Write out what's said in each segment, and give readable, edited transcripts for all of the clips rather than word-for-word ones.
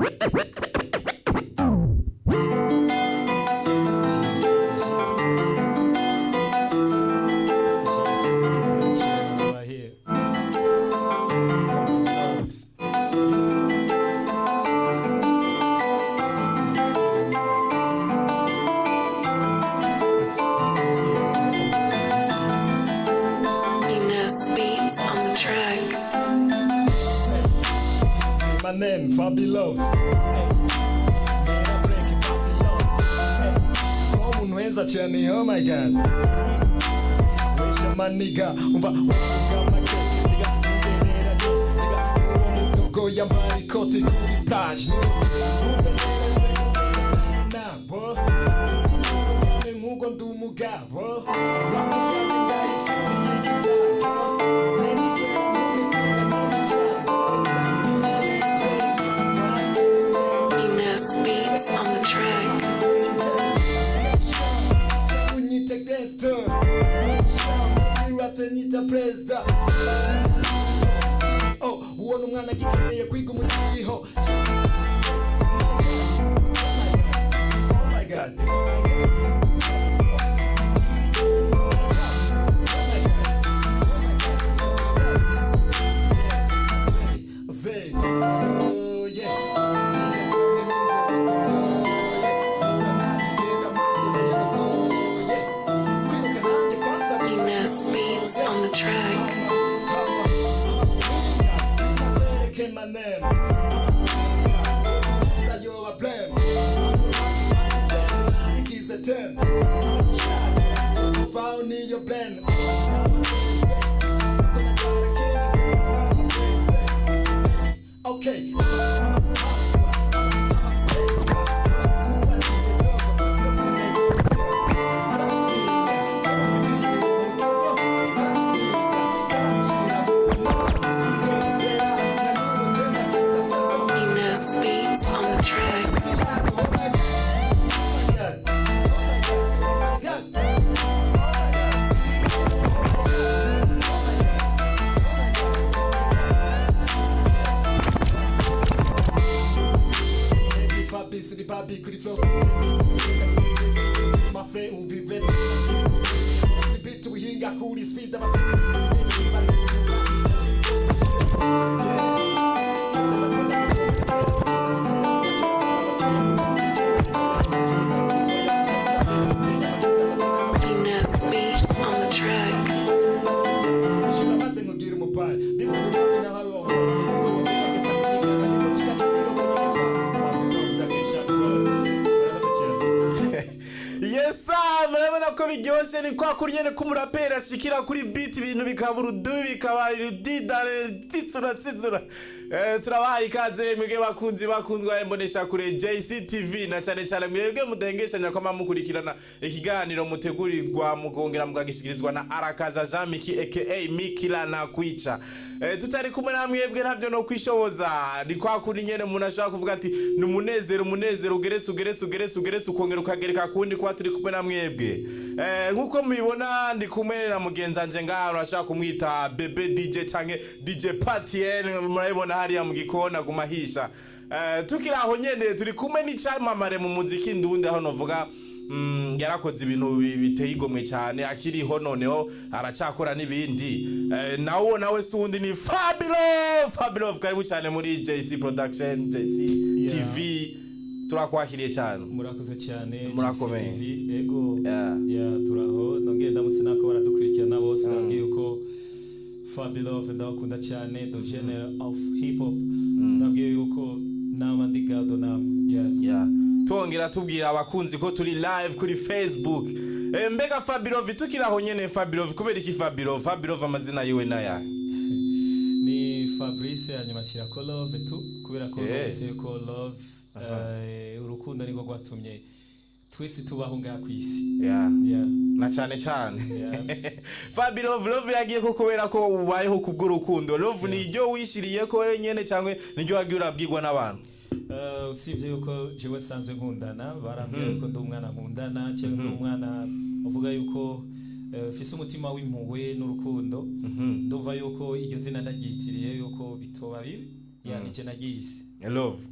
Right here. From love. Ines Beats on the track. Say my name, Fabi Love. Ko umuntu heza cyane, oh my God. Wesha my nigga, umva uvuga make, nigga, ngenera yo, nigga, uwo mudogo yambara ikoti kuri plage. Nabo, nk'uko ndi umugabo, rap yanjye ndayifitiye igitabo. Ines Beats on the track. Unyite gangster, rap nyita president. Oh, ubona umwana agikeneye kwiga umudiho. Oh my God. Say, so yeah. Ines Beats on the track. My name. Sayoba blame. Ikize ten. Found in your blend. Okay. Ines Beats on the track. My friend umvive beat uhinga kuri speed. Ines Beats on the track. Yes sir, murabona ko biryoshe, ni kwa kuri nyene k'umuraperi ashikira kuri beat, ibintu bikaba urudubi, bikaba irudidare tsitsura tsitsura. Turabahaye ikaze mwebwe bakunzi bakundwa imbonesha kure JCTV, na cyane cyane mwebwe mudengeshanya ko mukurikirana ikiganiro mutegurirwa mugongera mukagishikirizwa na Arakaza Jean Miki aka Mikila na Kwica. Tutari kumwe na mwebwe ntavyo no kwishoboza. Ni kwa kuri nyene umuntu ashobora kuvuga ati ni umunezero, umunezero ugeretse ugeretse ugeretse ugeretse ukongera ukagereka kundi kuba turi kumwe na mwebwe. Nkuko mubibona, ndi kumwe na mugenzi wanje ngaha, urashobora kumwita Bebe DJ canke DJ Patien, murabibona hariya mu gikoni aguma ahisha. Tukiri aho nyene, turi kumwe n'icamamare mu muziki ndundi, aho novuga yarakoze ibintu biteye igomwe cyane akiriho, noneho aracakora n'ibindi. Nawo nawe si uwundi, ni Fabilo. Fabilo, karibu cyane muri JC Production, JC TV, turakwakiriye cyane. Murakoze cyane. Murakomeye. GCTV, ego. Yeah. Yeah, turaho. Nongere ndamutse nako baradukurikirana bose, babwiye yuko Fabilove ndabakunda cyane, the general of hip hop. Ndabwiye yuko nama ndi gado nama, yeah. Yeah. Twongera tubwira abakunzi ko turi live kuri Facebook. Mbega Fabilove, tukiri aho nyene, Fabilove, kubera iki Fabilove? Fabilove amazina yiwe naya? Ni Fabrice, hanyuma nshyirako love tu kubera ko numvise yuko love, urukundo nirwo rwatumye twese tubaho ngaha ku isi. Yeah. Na cyane cyane. Fabilove, love yagiye ko kubera ko ubayeho kubw'urukundo. Love ni iryo wishiriye ko wenyene cyangwa niryo wagiye urabwirwa n'abantu? Usibye yuko jewe nsanzwe nkundana, barambwira yuko ndi umwana nkundana cyangwa ndi umwana uvuga yuko mfise umutima w'impuhwe n'urukundo. Ndumva yuko iryo zina ndaryitiriye yuko bitoba bibi, yani je naryise. Love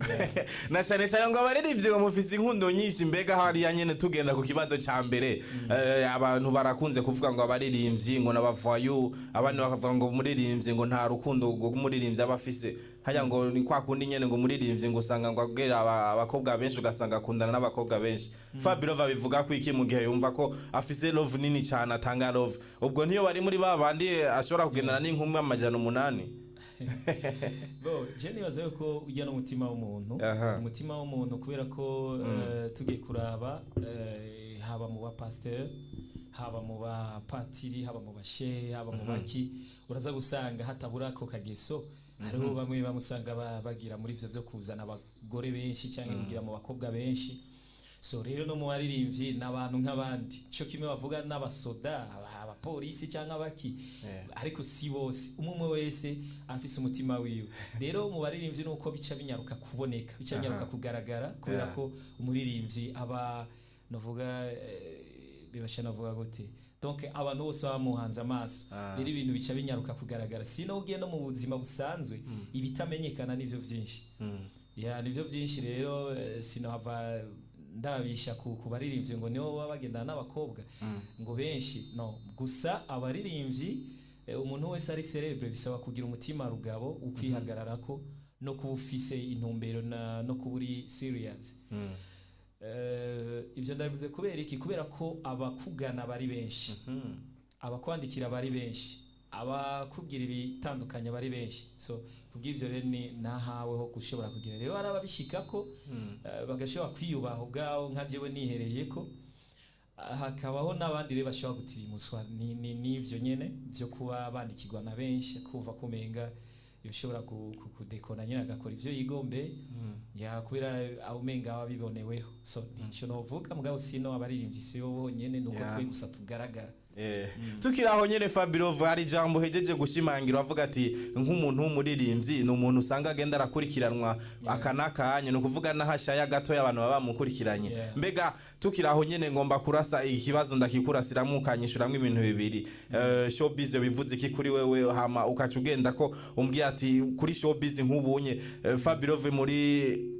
na cyane cyane ngo abaririmbyi ngo mufise inkundo nyinshi. Mbega hariya nyene tugenda ku kibazo ca mbere, abantu barakunze kuvuga ngo abaririmbyi ngo n'abavayu, abandi bakavuga ngo umuririmbyi ngo nta rukundo ngo umuririmbyi aba afise. Hajya ngo ni kwa kundi nyene ngo umuririmbyi ngo usanga ngo agera abakobwa benshi, ugasanga akundana n'abakobwa benshi. Fabio abivuga ko iki mu gihe yumva ko afise love nini cyane, atanga love, ubwo ntiyo bari muri ba bandi ashobora kugendana n'inkumi 800? Bo je nibaza yuko ujya n'umutima w'umuntu, umutima w'umuntu, kubera ko tugiye kuraba, haba mu bapasiteri, haba mu bapatiri, haba mu bashehe, haba mu baki, uraza gusanga hatabura ako kageso. Hariho bamwe bamusanga bagira muri ivyo vyo kuzana abagore benshi cyangwa kugira mu bakobwa benshi. So rero no mu baririmbyi n'abantu nk'abandi, cyo kimwe bavuga n'abasoda, abapolisi cyangwa abaki, ariko si bose, umwe umwe wese afise umutima wiwe. Rero mu baririmbyi nuko bica binyaruka kuboneka, bica binyaruka kugaragara, kubera ko umuririmbyi aba novuga bibasha novuga gute, donc abantu bose bamuhanze amaso. Rero ibintu bica binyaruka kugaragara. Sino ugiye no mu buzima busanzwe, ibitamenyekana nivyo vyinshi, ya nivyo vyinshi. Rero sinohava ndabisha ku baririmbyi ngo nibo baba bagendana n'abakobwa ngo benshi. No gusa abaririmbyi, umuntu wese ari célèbre bisaba kugira umutima rugabo, ukwihagararako no kuba ufise intumbero no kuba uri serious. Ivyo ndabivuze kubera iki? Kubera ko abakugana bari benshi, abakwandikira bari benshi, abakubwira ibitandukanye bari benshi. So kubw'ivyo rero ni nahaweho gushobora kugira. Rero hari ababishikako, bagashobora kwiyubaha ubwabo, nka jewe nihereye ko. Hakabaho n'abandi rero bashobora gutirimuswa n'ivyo nyene vyo kuba bandikirwa na benshi, kumva kumenga yoshobora kudekona nyene agakora ivyo yigombe, ya kubera umenga aba biboneweho. So nico novuga. Mugabo sino abaririmbyi sibo bonyene, nuko twe gusa tugaragara. Tukiri aho nyene, Fabio, hari ijambo hejeje gushimangira, avuga ati nk'umuntu w'umuririmbyi ni umuntu usanga agenda arakurikiranwa aka n'akanya, ni ukuvuga n'ahashaya gatoya abantu baba bamukurikiranye. Mbega tukiri aho nyene, ngomba kurasa ikibazo ndakikurasiramo ukanyishuramwo ibintu bibiri. Showbiz bivuze iki kuri wewe? Hama ukaca ugenda ko umbwiye ati kuri showbiz nk'ubunye, Fabio muri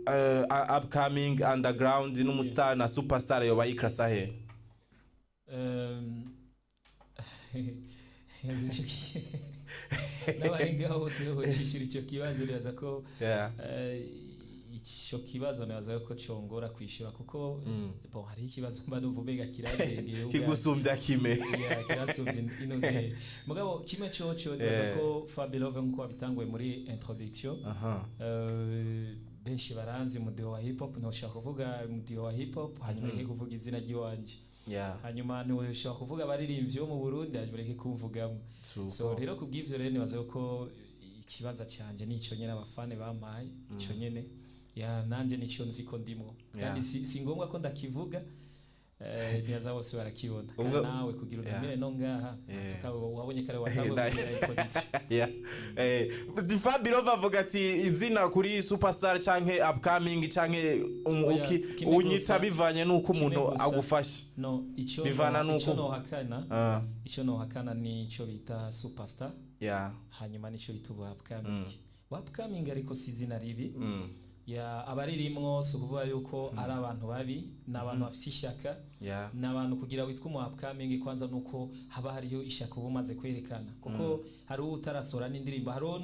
upcoming, underground n'umustar na superstar yoba yikrasa he? N'abari ngaho bose bocishura ico kibazo. Nibaza ko ico kibazo nibaza ko congora kwishura, kuko bon, hariho ikibazo mba numva umenga kirarengeye ubwanjye. Kigusumbya kime. Yeah, kirasumbye inoze. Mugabo kimwe coco nibaza ko Fabelove, nkuko wabitanguye muri introduction, benshi baranzi umudiho wa hip hop. Ntushobora kuvuga umudiho wa hip hop hanyuma ureke kuvuga izina ry'iwanje, hanyuma ntushobora kuvuga abaririmbyi bo mu Burundi hanyuma ureke kumvugamo. So rero kubw'ivyo rero nibaza ko ikibanza canje nico nyene abafane bampaye, ico nyene ya nanje nico nzi ko ndimo, kandi si ngombwa ko ndakivuga, nibaza bose barakibona. Kandi nawe kugira untumire no ngaha, tukaba wabonye kare watanguye kugira introduction. Yeah. Fabio avuga ati izina kuri superstar canke upcoming canke Oya, kimwe unyita gusa, bivanye n'uko kimwe umuntu gusa. agufasha. No, ico Bivana ico n'uko nohakana, ico nohakana ni ico bita superstar, hanyuma nico bita ubu upcoming. Upcoming ariko si izina ribi. Ya, abaririmwo si ukuvuga yuko ari abantu babi, ni abantu bafite ishyaka, ni abantu kugira witwa umu upcoming kwanza nuko haba hariyo ishyaka uba umaze kwerekana, kuko hari uwo utarasohora n'indirimbo, hariho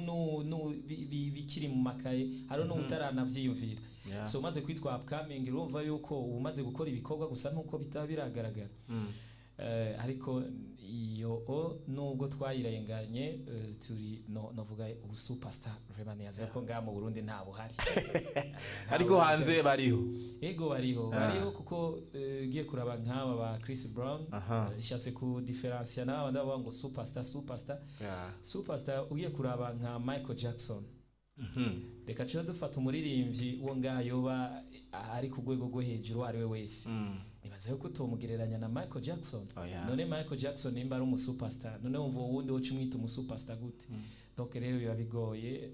bikiri mu makaye, hariho n'utaranavyiyumvira. So umaze kwitwa upcoming urumva yuko uba umaze gukora ibikorwa, gusa nuko bitaba biragaragara. Ariko iyo o nubwo twayirenganye, turi no novuga ubu superstar vraiment niyaza ko ngaha mu Burundi nta buhari. Ariko hanze bariho. Ego, bariho. Bariho kuko ugiye kuraba nk'aba ba Chris Brown, ishatse ku différencier n'aba ndavuga ngo superstar, superstar, superstar. Ugiye kuraba nka Michael Jackson, reka tuba dufata umuririmbyi wo ngaha yoba ari ku rwego rwo hejuru uwo ari we wese, nibaza yuko utomugereranya na Michael Jackson. Oh, yeah. None Michael Jackson nimba ari umusuperstar, none wumva uwo wundi woca umwita umusuperstar gute? Donc rero biba bigoye.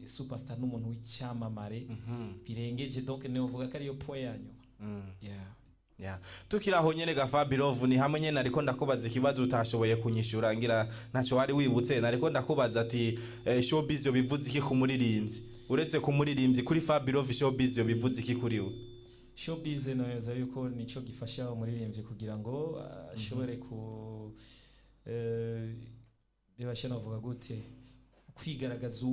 Superstar n'umuntu w'icyamamare birengeje, donc nivuga ko ariyo point ya nyuma. Yeah. Yeah. Tukiri aho nyene ga Fabirov, ni hamwe nyene ariko ndakubaza ikibazo utashoboye kunyishura, ngira ntacyo wari wibutse. Nariko ndakubaza ati showbiz yo bivuze iki ku muririmbyi? Uretse ku muririmbyi, kuri Fabelove showbiz yo bivuze iki kuri we? Showbiz noza yuko nico gifasha umuririmbyi kugira ngo ashobore ku bibashe, navuga gute, kwigaragaza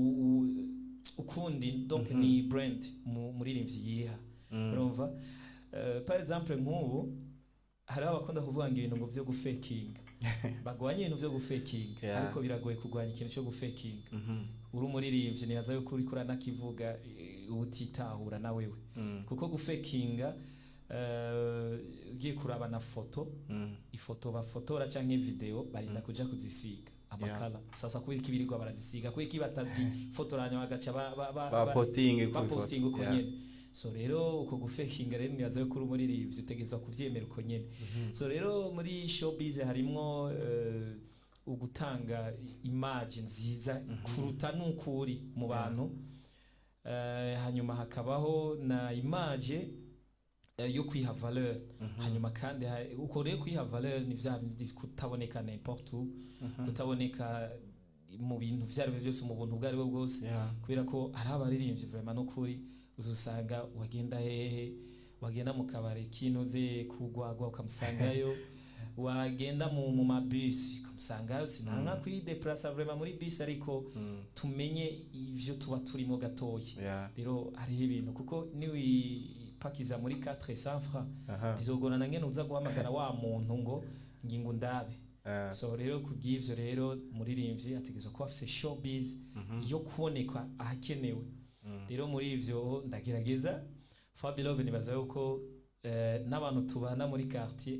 ukundi. Donc ni brand mu muririmbyi yiha, urumva? Par exemple, nk'ubu hariho abakunda kuvuga ngo ibintu ngo vyo gufekinga, bagwanye ibintu vyo gufekinga, ariko biragoye kurwanya ikintu cyo gufekinga. Uri umuririmbyi, nibaza yuko uriko uranakivuga, uba utitahura na wewe, kuko gufekinga, ugiye kuraba na foto, ifoto bafotora canke video, barinda kuja kuzisiga amakara. Sasa kubera iki birirwa barazisiga? Kubera iki batazifotoranya bagaca ba posting ku bapostinga uko nyene? So rero uko gufekinga rero, nibaza yuko uri umuririmbyi utegerezwa kuvyemera uko nyene. So rero muri showbiz harimwo ugutanga image nziza kuruta n'ukuri mu bantu. Hanyuma hakabaho na image yo kwiha valeur. Hanyuma kandi uko rero kwiha valeur ni vya bindi kutaboneka n'importe où, kutaboneka mu bintu vyo ari byo byose, mu buntu ubwo ari bwo bwose, kubera ko hari abaririmbyi vraiment n'ukuri uzusanga wagenda hehe, wagenda mu kabari kinoze kugwagwa ukamusangayo, wagenda mu mabisi ukamusangayo. Sinanka kwideplasa vraiment muri bisi, ariko tumenye ivyo tuba turimo gatoya. Rero hariho ibintu, kuko niwipakiza muri 400 francs, bizogorana ngene uza guhamagara wa muntu ngo ngingo ndabe. So rero kubw'ivyo rero, umuririmbyi ategerezwa kuba afise showbiz yo kuboneka ahakenewe. Rero muri ivyo ndagerageza. Fabilove, nibaza yuko n'abantu tubana muri quartier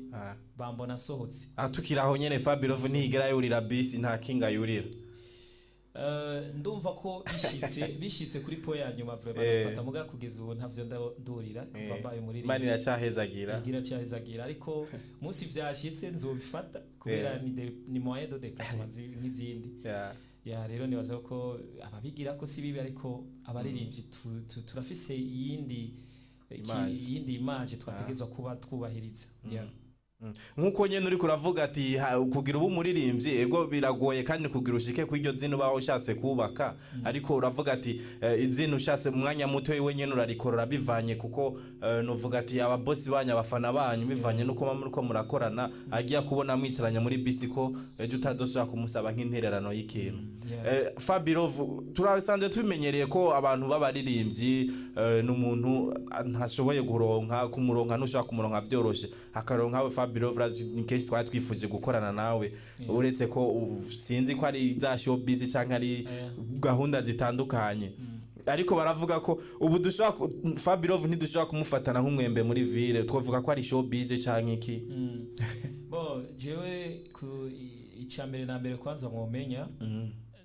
bambona nsohotse. Ah, tukiri aho nyene, Fabelove ntiyigera yurira bisi, nta kinga yurira. Ndumva ko bishitse kuri po ya nyuma vraiment nafata, muga kugeza ubu ntavyo ndurira kuva mbaye Imana umuririmbyi. iracahezagira. Igira cyahezagira, ariko munsi vyashitse nzobifata kubera ni moyen de déplacement nk'izindi. Ya, rero nibaza ko ababigira ko si bibi, ariko abaririmbyi turafise iyindi Image. iyindi image twategerezwa kuba twubahiriza. Yeah. Nk'uko nyene uriko uravuga ati kugira uba umuririmbyi, ego biragoye, kandi kugira ushike ku iryo zina uba ushatse kubaka, ariko uravuga ati izina ushatse mu mwanya muto wewe nyene urarikorora bivanye, kuko nuvuga ati ababosi banyu, abafana banyu, bivanye nuko muba muriko murakorana, agiye kubona mwicaranya muri bisi ko ejo utazosubira kumusaba nk'intererano y'ikintu. Fabelove, turasanzwe tubimenyereye ko abantu b'abaririmbyi, ni umuntu ntashoboye kuronka, kumuronka ntushobora kumuronka byoroshe, akaronka we Fabelove. Urazi, ni kenshi twari twifuje gukorana nawe, uretse ko sinzi ko ari za showbiz canke ari gahunda zitandukanye, ariko baravuga ko ubu dushobora Fabelove ntidushobora kumufatana nk'umwembe muri ville, twavuga ko ari showbiz canke iki? Bo jewe ku icya mbere na mbere kwanza mwomenya,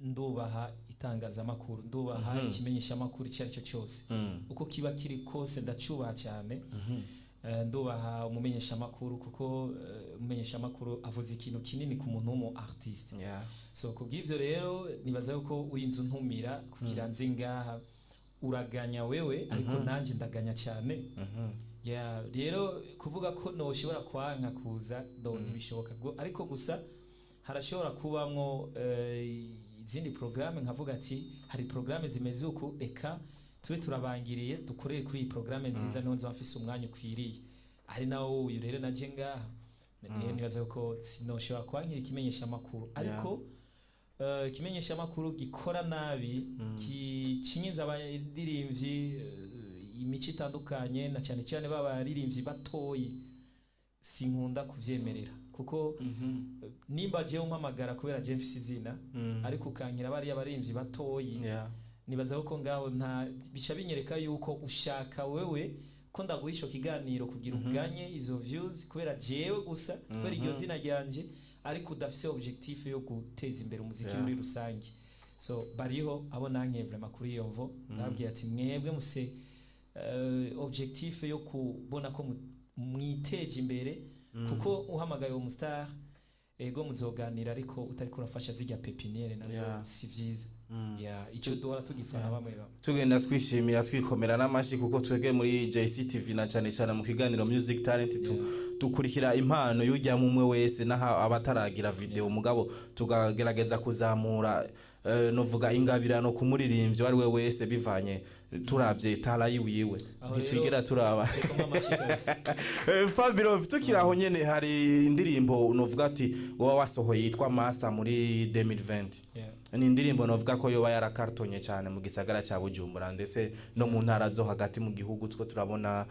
ndubaha itangazamakuru, ndubaha ikimenyeshamakuru icyo ari cyo cyose, uko kiba kiri kose ndacubaha cyane. Ndubaha umumenyeshamakuru kuko umumenyeshamakuru avuze ikintu kinini ku muntu w'umu artiste. So kubw'ivyo rero nibaza yuko urinze untumira kugira nzi ngaha, uraganya wewe, ariko nanjye ndaganya cyane. Yeah, rero kuvuga ko noshobora kwanka kuza do ntibishoboka. Ariko gusa harashobora kubamwo izindi programme, nkavuga ati hari programme zimeze uku, reka tube turabangiriye dukorere kuri iyi programme nziza, niho nzoba mfise umwanya ukwiriye, ari nawo uyu rero naje ngaha. Rero nibaza ko sinoshobora kwankira ikimenyesha amakuru, ariko ikimenyesha amakuru gikora nabi, kicinyiza abaririmbyi imico itandukanye, na cyane cyane b'abaririmbyi batoyi, sinkunda kuvyemerera, kuko nimba jewe umpamagara kubera jewe mfise izina, ariko ukankira bariya baririmbyi batoyi, nibaza ko ngaho nta bica binyereka yuko ushaka wewe ko ndaguha ico kiganiro kugira uganye izo views kubera jewe gusa, kubera iryo zina ryanje, ariko udafise objectif yo guteza imbere umuziki muri rusange. So bariho abo nanke vraiment kuri iyo mvo, ndababwira ati mwebwe muse objectif yo kubona ko mwiteje imbere, kuko uhamagaye uwo mustar, ego muzoganira, ariko utariko urafasha zirya pépinière nazo, si vyiza. Yeah, ico duhora tugifana bamwe bamwe. Tugenda twishimira, twikomera n'amashi, kuko twebwe muri JCTV na cyane cyane mu kiganiro Music Talent dukurikira impano y'ujyamo umwe wese, naho abataragira video, mugabo tukagerageza kuzamura. Novuga ingabirano ku muririmbyi uwo ari we wese, bivanye turavye tara yiwiwe, Aho rero- ntitwigera turaba. Reka mpa amashyi kabisa. Fabio, tukiri aho nyene, hari indirimbo novuga ati woba wasohoye yitwa Master muri 2020. Ni indirimbo novuga ko yoba yarakartonye cyane mu gisagara cya Bujumbura, ndetse no mu ntara zo hagati mu gihugu. Two turabona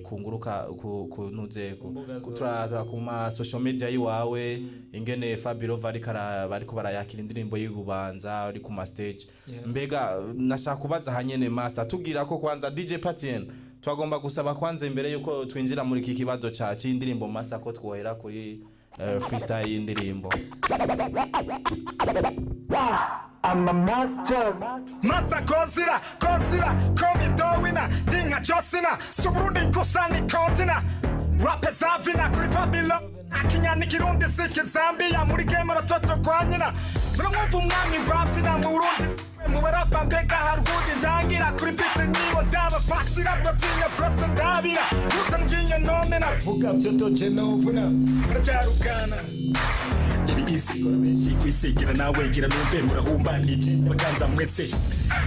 kunguruka ku nuze Ku mbuga zose. Turaza ku ma social media yiwawe ingene Fabio bariko barayakira indirimbo y'Ububanza ari ku ma stage. Mbega nashaka kubaza hanyene Master, tubwira ko kwanza DJ Patien twagomba gusaba kwanza, imbere yuko twinjira muri iki kibazo ca c'indirimbo Master, ko twohera kuri freestyle y'indirimbo. Masa Godzilla, Godzilla, call me Darwina, Dinga Josina, Suburundi gusa ni kontina. Rape zavina kuri Fabilo, Akinya ni Kirundi siki Zambia, muri game abatoto kwa nyina. Muramwumva umwami Rafina mu Burundi, mu barapa mbega haruguru ndangira kuri beat nibo ndabafatira, batinya bwose ndabira, utambwiye nomena. Vuga vyoto je novuna, baracarugana. Ibi isi ikora benshi kwisigira nawe gira numve murahumbanije baganza mwese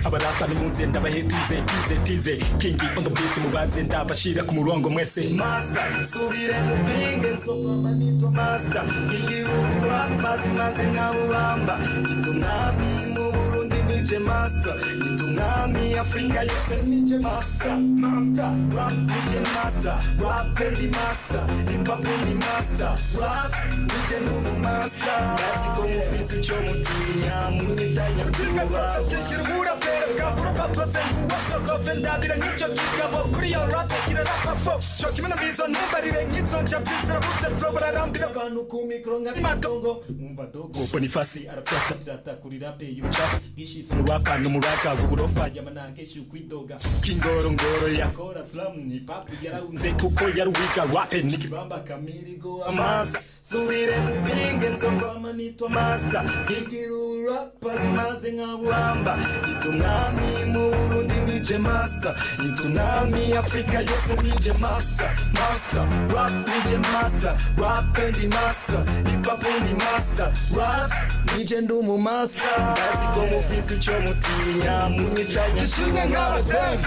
abarapa nimunze ndabahetize tize tize king on the beat, mubanze ndabashira ku murongo mwese. Master subire mupinge nsopama nitwa master igihugu maze maze nkabubamba yitwa umwami mu Burundi nije master, yitwa umwami Afrika yose nije master. Master rap nije master, rap ndi master, hip hop ndi master, rap nije numu master. Ndazi ko mufise ico mutinya munyitanya kuba umuraperi bwa papa nguwasokofe ndabira nk'ico kigabo kuri iyo rap gira rapa fo co kimwe na bizo ntumbarire nk'izo nja byizirabutse flow bararambira abantu ku mikro nka bimatongo umva dogo Bonifasi arafyata fyata kuri rap y'ubucafu bwishise urapa n'umuraka w'uburofa yamanankeshi ukwidoga k'ingorongoro yakora slam hip hop yarahunze kuko yaruwiga rap nikibamba kamirigo amaza subire mupinge nzoko nitwa master igira urapa maze nkabubamba yitwa umwami mu Burundi nije master, yitwa umwami Afrika yose nije master. Master rap nije master, rap ndi master, hip hop ndi master, rap nije ndumu master. Ndazi ko mufise ico mutinya munyitanya ishinga nk'abademu.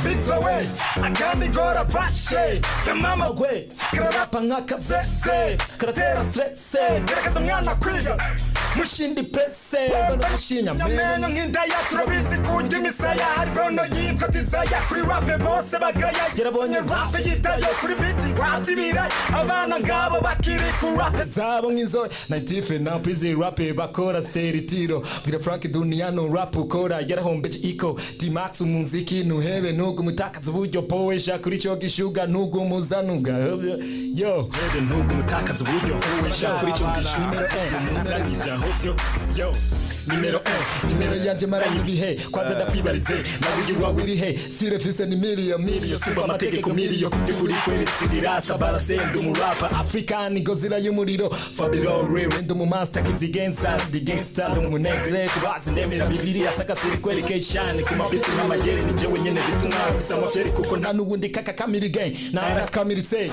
Big away, akandi gora fashe ya mama gwe kararapa nk'akazeze karatera stresse gerageza mwana kwiga mushindi presse banashinya amenyo nk'indaya turabizi kurya imisaya hari bono yitwa tizaya kuri rape bose bagaya yarabonye rape yitayo kuri biti watibira abana ngabo bakiri ku rape zabo nk'izo 95 na prison rape bakora steritiro bwira Frank Duniano rap ukora yarahombeje iko T-Max umuziki nuhebe nugu mutakaza uburyo poesha kuri cyo gishuga nugu muzanuga yo hebe nugu mutakaza uburyo poesha kuri cyo gishuga nimero 1 muzani ibyaho byo yo nimero 1 nimero yanje maranye ibihe kwanza ndakwibarize nawe iwawe iri he sirefise ni miliyo miliyo simba amategeko miliyo kubyukuri kweri sirasta barasenda umurapa African Godzilla y'umuriro Fabio Rere ndi mu master kizigenza ndi gangster ndi umunegre kubazi ndemera bibiliya saka siri kwerekeshane ku mabiti n'amayeri ni jewe nyene bituma sama fyeri kuko nta n'ubundi kaka kamiri gang narakamiritse.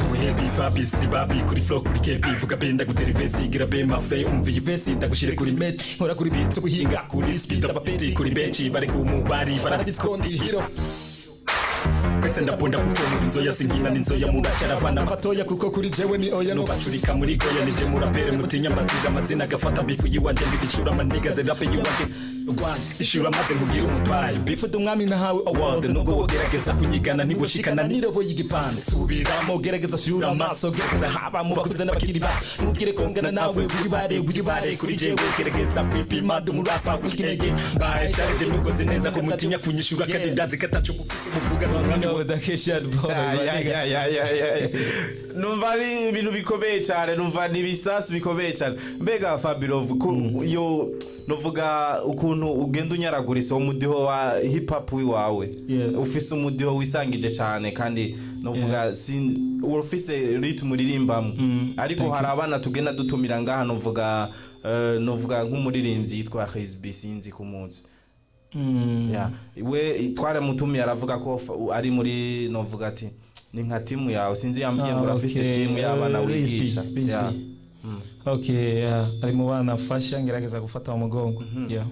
Muhebi fabi siri babi kuri flow kuri kepi vuga benda guterivesi gira be ma fe umva iyi vesi ndagushire kuri met nkora kuri beat ubuhinga kuri speed abapeti kuri bench bari ku mubari barabitskondi hero kwese ndabonda kuko mu inzoya sinkina n'inzoya muracara abana batoya kuko kuri jewe ni oya no bacurika muri goya nije murapere mutinya mbatiza amazina agafata bifu yiwanje ndibicura amaniga ze rape yiwanje Rwanda ishura maze nkugira umutwaye bifu umwami nahawe award nubwo wogerageza kunyigana ntiwoshikana nirobo y'igipande subiramo gerageza shura amaso gerageza haba mu bakuze n'abakiri bato ntugire kongana nawe wibare wibare kuri jewe gerageza kwipima ndumurapa w'ikinege mbaye challenge nubwo nzi neza ko mutinya kunyishura kandi ndazi ko ataco mufise muvuga ndumwami. Dakeshan boy. Ay, ay, ay, ay, ay. Numva ari ibintu bikomeye cyane, numva ni ibisasu bikomeye cyane. Mbega Fabio, yo novuga ukuntu ugenda unyaragurisa umudiho wa hip hop wiwawe, ufise umudiho wisangije cyane kandi novuga sin ufise rhythm uririmbamo, ariko hari abana tugenda dutumira ngaha, novuga nk'umuririmbyi yitwa Hizbi, sinzi ku munsi. Yeah. We twaramutumiye aravuga ko ari muri novuga ati ni nka timu yawe, sinzi yambwiye ngo urafise timu y'abana wigisha. Rizbi. Yeah. Okay, yeah, ari mu bana mfasha, ngerageza gufata mu mugongo, yeah.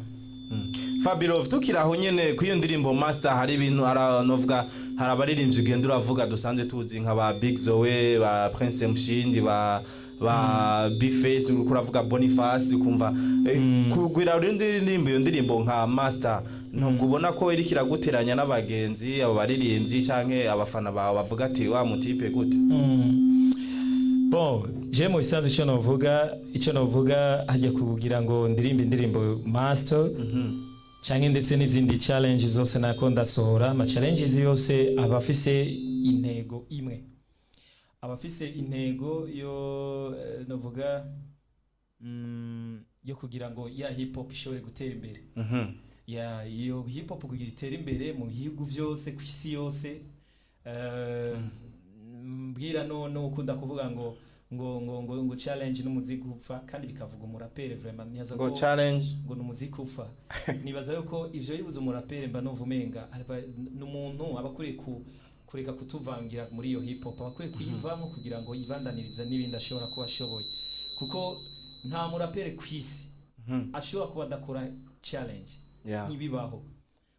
Fabirov, tukiri aho nyene ku iyo ndirimbo Master, hari ibintu aranovuga, hari abaririmbyi ugenda uravuga dusanzwe tuzi nka ba Big Zoe, ba Prince Mshindi, ba Bface, uriko uravuga Boniface, ukumva kugwira urindi ndirimbo, iyo ndirimbo nka Master, ntabwo ubona ko iriko iraguteranya n'abagenzi, abo baririmbyi canke abafana bawe bavuga ati wa mutipe gute? Bon, je mu bisanzwe icyo novuga hajya kugira ngo ndirimbe indirimbo Master canke ndetse n'izindi challenge zose nako ndasohora, ama challenges yose aba afise intego imwe, aba afise intego yo novuga yo kugira ngo ya hip hop ishobore gutera imbere. Ya iyo hip hop kugira itere imbere mu bihugu byose, ku isi yose. Mbwira no ukunda kuvuga ngo challenge n'umuziki upfa, kandi bikavuga umurapere, vraiment niyaza ngo ko challenge ngo n'umuziki upfa. Nibaza yuko ivyo bibuze umurapere, mba numva umenga n'umuntu aba akwiye kureka kutuvangira muri iyo hip hop, aba akwiye kuyivamo kugira ngo yibandanirize n'ibindi ashobora kuba ashoboye, kuko nta murapere ku isi ashobora kuba adakora challenge. Ntibibaho.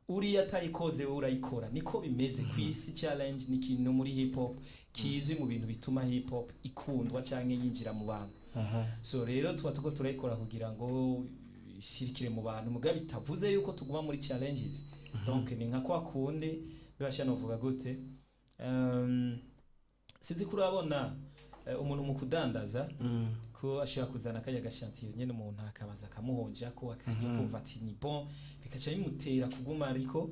Uriya atayikoze, wowe urayikora, niko bimeze ku isi. Challenge ni ikintu muri hip hop kizwi mu bintu bituma hip hop ikundwa cyangwa yinjira mu bantu. So rero tuba tuko turayikora kugira ngo isirikire mu bantu, mugabe bitavuze yuko tuguma muri challenges. Donc ni nka kwa kundi bibasha, novuga gute, sinzi ko urabona umuntu mu kudandaza ko ashobora kuzana kajya gashantiyo nyene, umuntu akabaza akamuhonja ko akajya kumva ati ni bon, bikaca bimutera kuguma ariko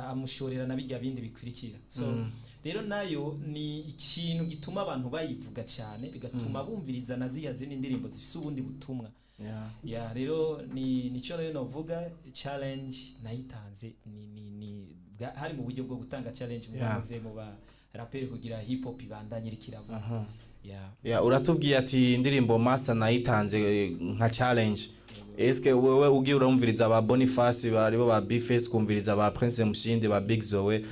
amushorera na bijya bindi bikurikira. So rero nayo ni ikintu gituma abantu bayivuga cyane, bigatuma bumviriza na ziriya zindi ndirimbo zifise ubundi butumwa. Ya, rero ni nico rero novuga, challenge nayitanze ni hari mu buryo bwo gutanga challenge mu bamuze mu ba raperi kugira hip hop ibandanye irikiravuga, yeah. Ya, uratubwiye ati indirimbo Master nayitanze nka challenge. Eske wewe ugiye urumviriza ba Boniface, baribo ba Bface, kumviriza ba Prince Mushindi, ba Big Zoe,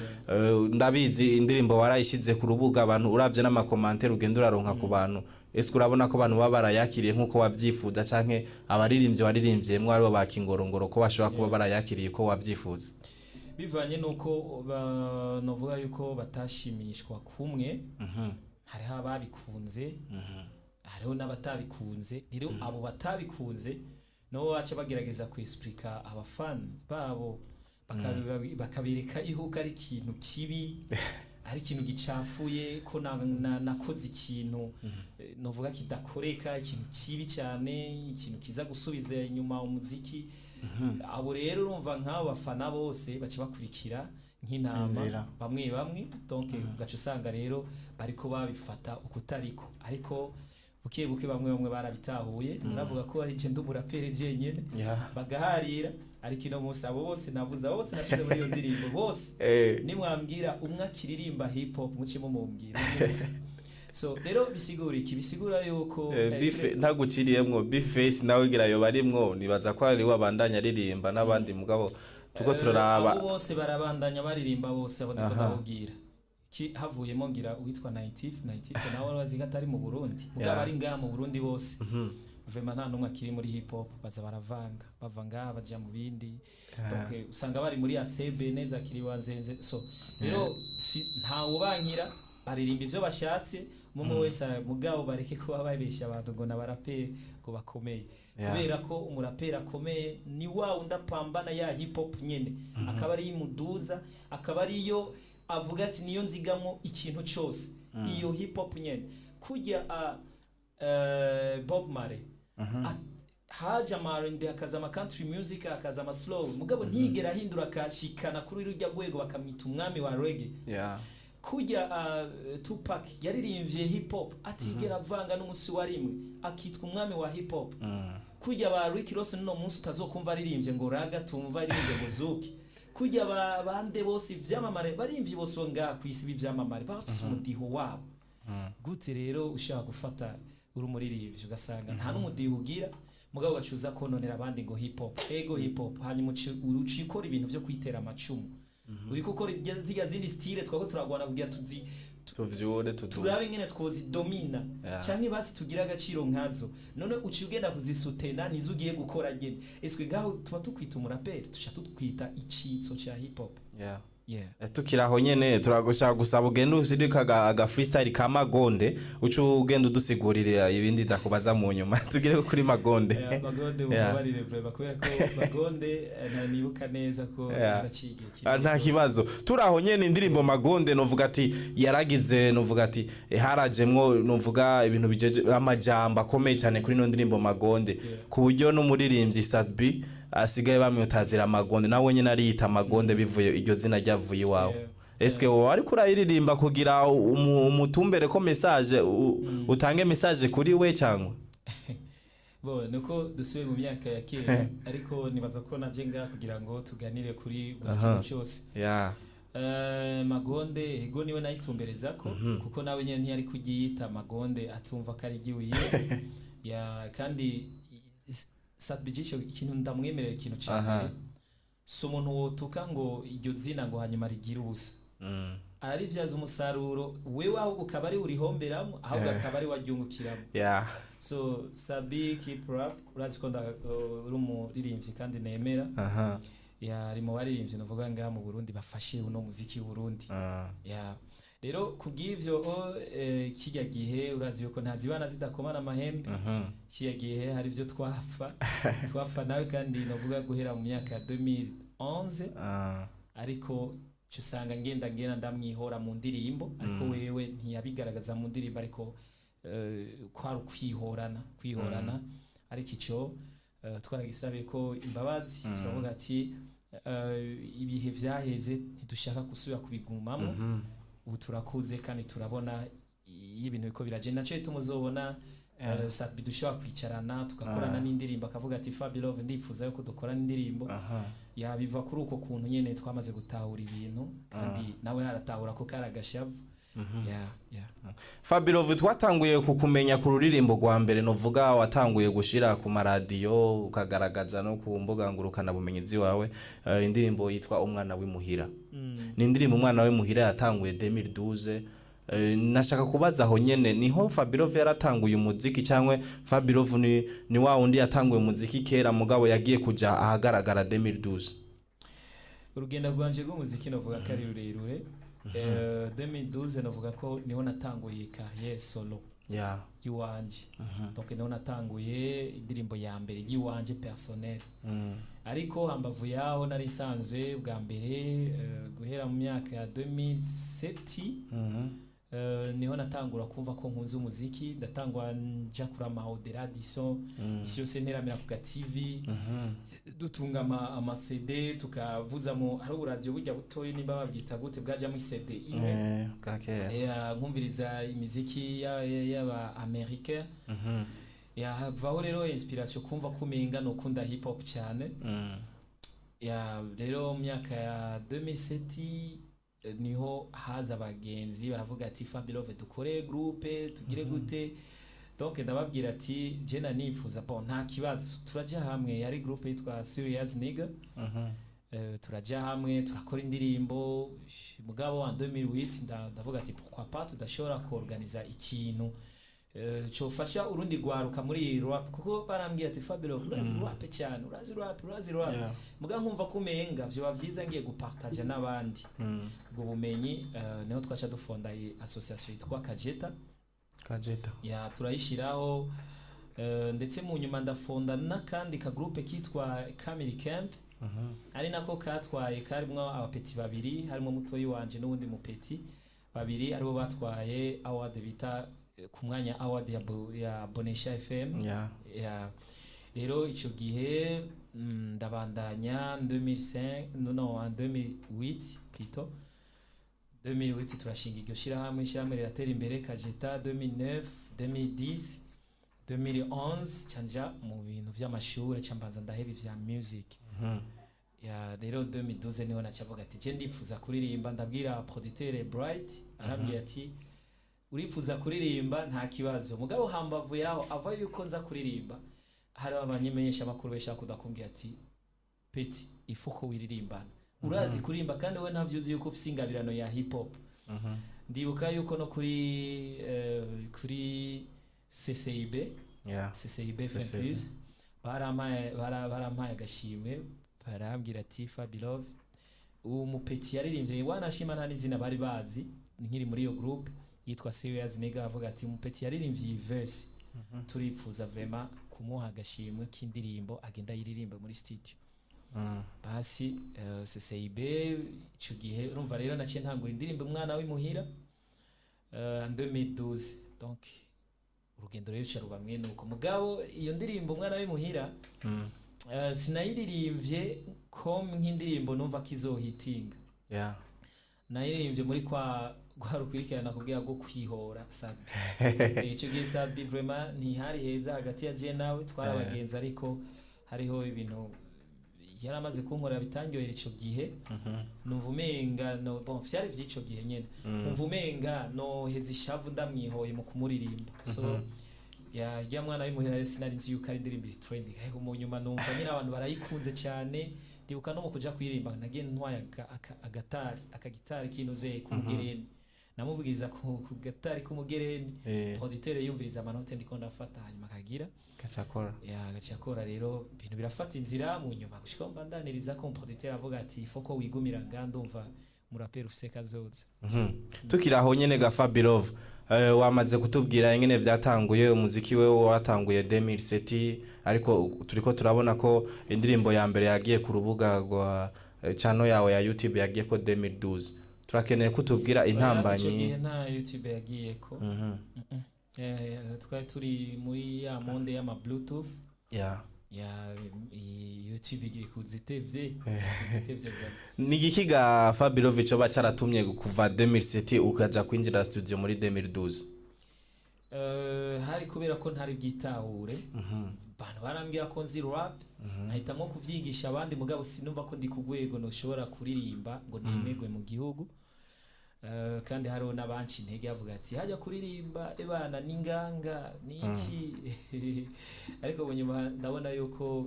ndabizi indirimbo warayishize ku rubuga, abantu uravye n'ama commentaires ugenda uraronka ku bantu, eske urabona ko abantu baba barayakiriye nkuko wavyifuza, canke abaririmbyi waririmvyemwo aribo ba Kingorongoro ko bashobora kuba barayakiriye ko wavyifuza? Bivanye nuko novuga yuko batashimishwa kumwe, hariho ababikunze, hariho n'abatabikunze. Rero abo batabikunze nabo baca bagerageza kwesplika abafani babo, bakabereka yuko ari ikintu kibi, ari ikintu gicafuye, ko nakoze ikintu novuga kidakoreka, ikintu kibi cyane, ikintu kiza gusubiza inyuma umuziki. Abo rero urumva nk'abo bafana bose baca bakurikira nk'intama Inzira. bamwe bamwe. Donc ugaca usanga rero bariko babifata ukutariko, ariko buke buke bamwe bamwe barabitahuye, baravuga ko ari je ndi umuraperi jenyene, bagaharira. Ariko ino munsi abo bose navuze, abo bose nashyize muri iyo ndirimbo bose, nimwambwira umwe akiririmba hip hop, mucemo mumbwira umwe gusa. So rero bisigura iki? Bisigura yuko Ntaguciriyemwo, Bface nawe ngira yoba arimwo, nibaza ko ari we abandanya aririmba n'abandi, mugabo tuko turaraba. Abo bose barabandanya baririmba bose, abo ndiko ndababwira. Havuyemo ngira uwitwa Natif. Natif nawe urazi ko atari mu Burundi, mugabo ari ngaha mu Burundi bose vraiment nta n'umwe akiri muri hip hop. Baza baravanga, bava ngaha baja mu bindi. Donc usanga bari muri ACB neza kiri wanzenze. So rero si ntawubankira, baririmba ivyo bashatse umwe wese, mugabo bareke kuba babesha abantu ngo n'abaraperi ngo bakomeye, kubera ko umuraperi akomeye ni wa wundi apambana ya hip hop nyene, akaba ariyo imuduza, akaba ariyo avuga ati niyo nzigamo ikintu cyose, iyo hip hop nyene kujya Bob Marley, haje ama R&B, hakaza ama country music, hakaza ama slow, mugabo ntiyigera ahindura, akashikana kuri rujya rwego bakamwita umwami wa reggae. Kujya Tupac yaririmbye hip hop atigera avanga n'umunsi wa rimwe, akitwa umwami wa hip hop. Kujya ba Rick Ross n'uno munsi utazokumva aririmbye ngo ragga, tumva aririmbye ngo zouk. Kujya ba bande bose ivyamamare baririmbye bose bo ngaha ku isi b'ivyamamare bafise umudiho wabo. Gute rero ushaka gufata uri umuririmbyi ugasanga nta n'umudiho ugira, mugabo ugacuza kononera abandi ngo hip hop, ego hip hop, hanyuma ucikora ibintu vyo kwitera amacumu, uriko ukora zirya zindi style twako turagwana kugira tuzi Tuvyure tudu. Turabe ingene twozidomina canke basi tugira agaciro nkazo. None uciye ugenda kuzisutena, nizo ugiye gukora nyene. Eswe ngaho tuba tukwita umuraperi? Tuca tutwita icitso ca hip hop. Yeah. Tukiri aho nyene, turagushaka gusaba ugende ushirika aga freestyle ka Magonde, uce ugenda udusigurira ibindi ndakubaza mu nyuma. Tugire kuri Magonde. Yeah, Magonde, mubabarire vraiment, kubera ko Magonde ntanibuka neza ko yaraciye igihe Ah, kinini nta rwose. kibazo. Turi aho nyene, indirimbo Magonde, novuga ati yaragize, novuga ati harajemwo, novuga ibintu bijeje amajambo akomeye cyane kuri ino ndirimbo Magonde, ku buryo n'umuririmbyi Sat-B asigaye bamwitazira Magonde, nawe nyene ariyita Magonde, bivuye iryo zina ryavuye iwawe. Eske wowe ariko urayiririmba kugira umutumbere ko message utange message kuri we cyangwa? Bo nuko dusubiye mu myaka ya kera, ariko nibaza ko navyo ngaha kugira ngo tuganire kuri buri kintu cyose. Magonde, ego, niwe nayitumbereza ko, kuko nawe nyene ntiyari kugiyita Magonde atumva ko ari igiwiwe ya. Kandi Sat-B ico ikintu ndamwemerera, ikintu ca mbere, si umuntu wotuka ngo iryo zina ngo hanyuma rigire ubusa. Ararivyaza umusaruro, wewe ahubwo ukaba ari urihomberamo, ahubwo akaba ari waryungukiramo. So Sat-B, keep rap. Urazi ko uri umuririmbyi kandi nemera. Ya, ari mu baririmbyi navuga ngaha mu Burundi bafashe uno muziki w'Uburundi. Ya, rero kubw'ivyo kirya gihe urazi yuko ntazibana zidakomana amahembe. Kirya gihe hari ivyo twapfa nawe, kandi navuga guhera mu myaka ya 2011, ariko uca usanga ngenda ndamwihora mu ndirimbo, ariko wewe ntiyabigaragaza mu ndirimbo, ariko kwari ukwihorana kwihorana. Ariko ico twaragisabiye ko imbabazi, turavuga ati ibihe vyaheze ntidushaka gusubira kubigumamo. Ubu turakuze kandi turabona iyo ibintu biko biragenda. Naco gituma uzobona Sat-B dushobora kwicarana tugakorana n'indirimbo, akavuga ati: "Fabilove, ndifuza yuko dukorana indirimbo." Yabiva kuri uko kuntu nyene twamaze gutahura ibintu, kandi nawe aratahura ko kari agashavu. Yeah. Fabilove, twatanguye kukumenya ku ruririmbo rwa mbere novuga watanguye gushira ku maradiyo, ukagaragaza no ku mbuga ngurukana bumenyi ziwawe, indirimbo yitwa Umwana w'imuhira. Ni indirimbo Umwana w'imuhira yatanguye 2012. Nashaka kubaza, aho nyene niho Fabilove yaratanguye umuziki, cyangwa Fabilove ni wa wundi yatanguye umuziki kera mugabo yagiye kuja ahagaragara 2012? Urugendo rwanje rw'umuziki novuga ko ari rurerure. 2012 novuga ko niho natanguye carrière solo yiwanje. Donc niho natanguye indirimbo ya mbere yiwanje personnel. Ariko hambavu yaho nari nsanzwe bwa mbere, guhera mu myaka ya 2007, niho natangura kumva ko nkunze umuziki. Ndatangwa nja kuri ama Radisson, isi yose nteramira ku ga TV, dutunga ama CD, tukavuza mu hari uburadiyo burya butoyi, nimba babwita gute, bwajamo CD imwe. Bwa kera. Nkumviriza imiziki y'aba américain. Yavaho rero inspiration kumva ko umenga nukunda hip hop cyane. Ya, rero mu myaka ya 2007 niho haza abagenzi baravuga ati: "Fabilove, dukore groupe, tugire gute?" Donc ndababwira ati je nifuza, bon, nta kibazo, turaja hamwe. Yari groupe yitwa Serious Nigga. Turaja hamwe, turakora indirimbo. Mugabo en 2008 ndavuga ati pourquoi pas tudashobora kuorganiza ikintu cofasha urundi rwaruka muri iyi rap, kuko barambwiye ati: "Fabio, urazi rap cyane, urazi rap, urazi rap." Muga nkumva ko umenga vyoba vyiza ngiye gupartager n'abandi ubwo bumenyi. Niho twaca dufonda iyi association yitwa Kajeta. Kajeta. Ya, turayishiraho, ndetse mu nyuma ndafonda n'akandi kagroupe kitwa Kamiri Camp, ari nako katwaye, karimwo abapeti babiri, harimo mutoyi wanje n'uwundi mupeti babiri, aribo batwaye award bita ku mwanya award ya Bonesha FM. Ya, rero ico gihe ndabandanya 2005, no, en 2008 plutôt, 2008 turashinga iryo shirahamwe, ishirahamwe riratera imbere, Kajeta, 2009, 2010, 2011 canja mu bintu vy'amashure, cambanza ndaheba ivya music. Ya, rero 2012 niho nacavuga ati je ndifuza kuririmba. Ndabwira producteur Bright, arambwira ati: "Urifuza kuririmba, nta kibazo." Mugabo hambavu yaho ava yuko nza kuririmba, hari abamenyesha makuru benshi bakunda kumbwira ati: "Petit, ifu ko wiririmbana, urazi kuririmba kandi wowe ntavyo uzi yuko ufise ingabirano ya hip hop." Ndibuka yuko no kuri CCIB, CCIB FM CCIB. Plus, barampaye agashimwe, barambwira ati: "Fabilove, uwo mupeti yaririmbye." Wanashima nta n'izina bari bazi nkiri muri iyo group yitwa Serious Nigga. Avuga ati: "Umupeti yaririmbye iyi verse, turipfuza vraiment kumuha agashimwe k'indirimbo, agenda ayiririmbe muri studio." Basi CCIB ico gihe, urumva rero naciye ntangura indirimbo Umwana w'imuhira en 2012. Donc urugendo rero ruca ruba mwene uko. Mugabo iyo ndirimbo Umwana w'imuhira, sinayiririmbye comme nk'indirimbo numva ko izohitinga. Nayiririmbye muri kwa rwa rukurikirana kubwira rwo kwihora Sabi. Ico gihe Sabi vraiment ntihari heza hagati ya je nawe, twari abagenzi, ariko hariho ibintu yari amaze kunkorera bitangyohera ico gihe. Numva umenga no, bon, vyari vy'ico gihe nyene, numva umenga noheza ishavu ndamwihoye mu kumuririmba. So ya Mwana w'imuhira rero sinari nzi yuko ari indirimbo trending, ariko mu nyuma numva nyine abantu barayikunze cyane. Ndibuka no mu kuja kuririmba nagiye ntwaye agatari, akagitari kinuze k'umugereni, namuvugiriza ku gatari k'umugereni. Producteur yumviriza amanote ndiko ndafata, hanyuma akagira Gacakora. Ya, agaca akora. Rero ibintu birafata inzira mu nyuma gushika mbandaniriza ko producteur avuga ati: "Foko wigumira nga, ndumva muraperi ufise kazoza." Tukiri aho nyene ga Fabilove, wamaze kutubwira ingene vyatanguye umuziki wewe, watanguye 2007, ariko turiko turabona ko indirimbo ya mbere yagiye ku rubuga rwa channel yawe ya YouTube yagiye ko 2012. Turakeneye kutubwira Ico intambanyi. gihe nta YouTube yagiyeko. Twari turi muri ya monde y'ama Bluetooth. Ya, YouTube igiye kuza itevye vraiment. Ni igiki ga Fabilove coba caratumye kuva 2007 ukaja kwinjira studio muri 2012? Hari kubera ko ntari bwitahure. Abantu barambwira ko nzi rap, nkahitamo kuvyigisha abandi, mugabo sinumva ko ndi ku rwego noshobora kuririmba ngo nemerwe mu gihugu. Kandi hariho n'abanci intege bavuga ati: "Hajya kuririmba ebana n'inganga niki." Ariko mu nyuma ndabona yuko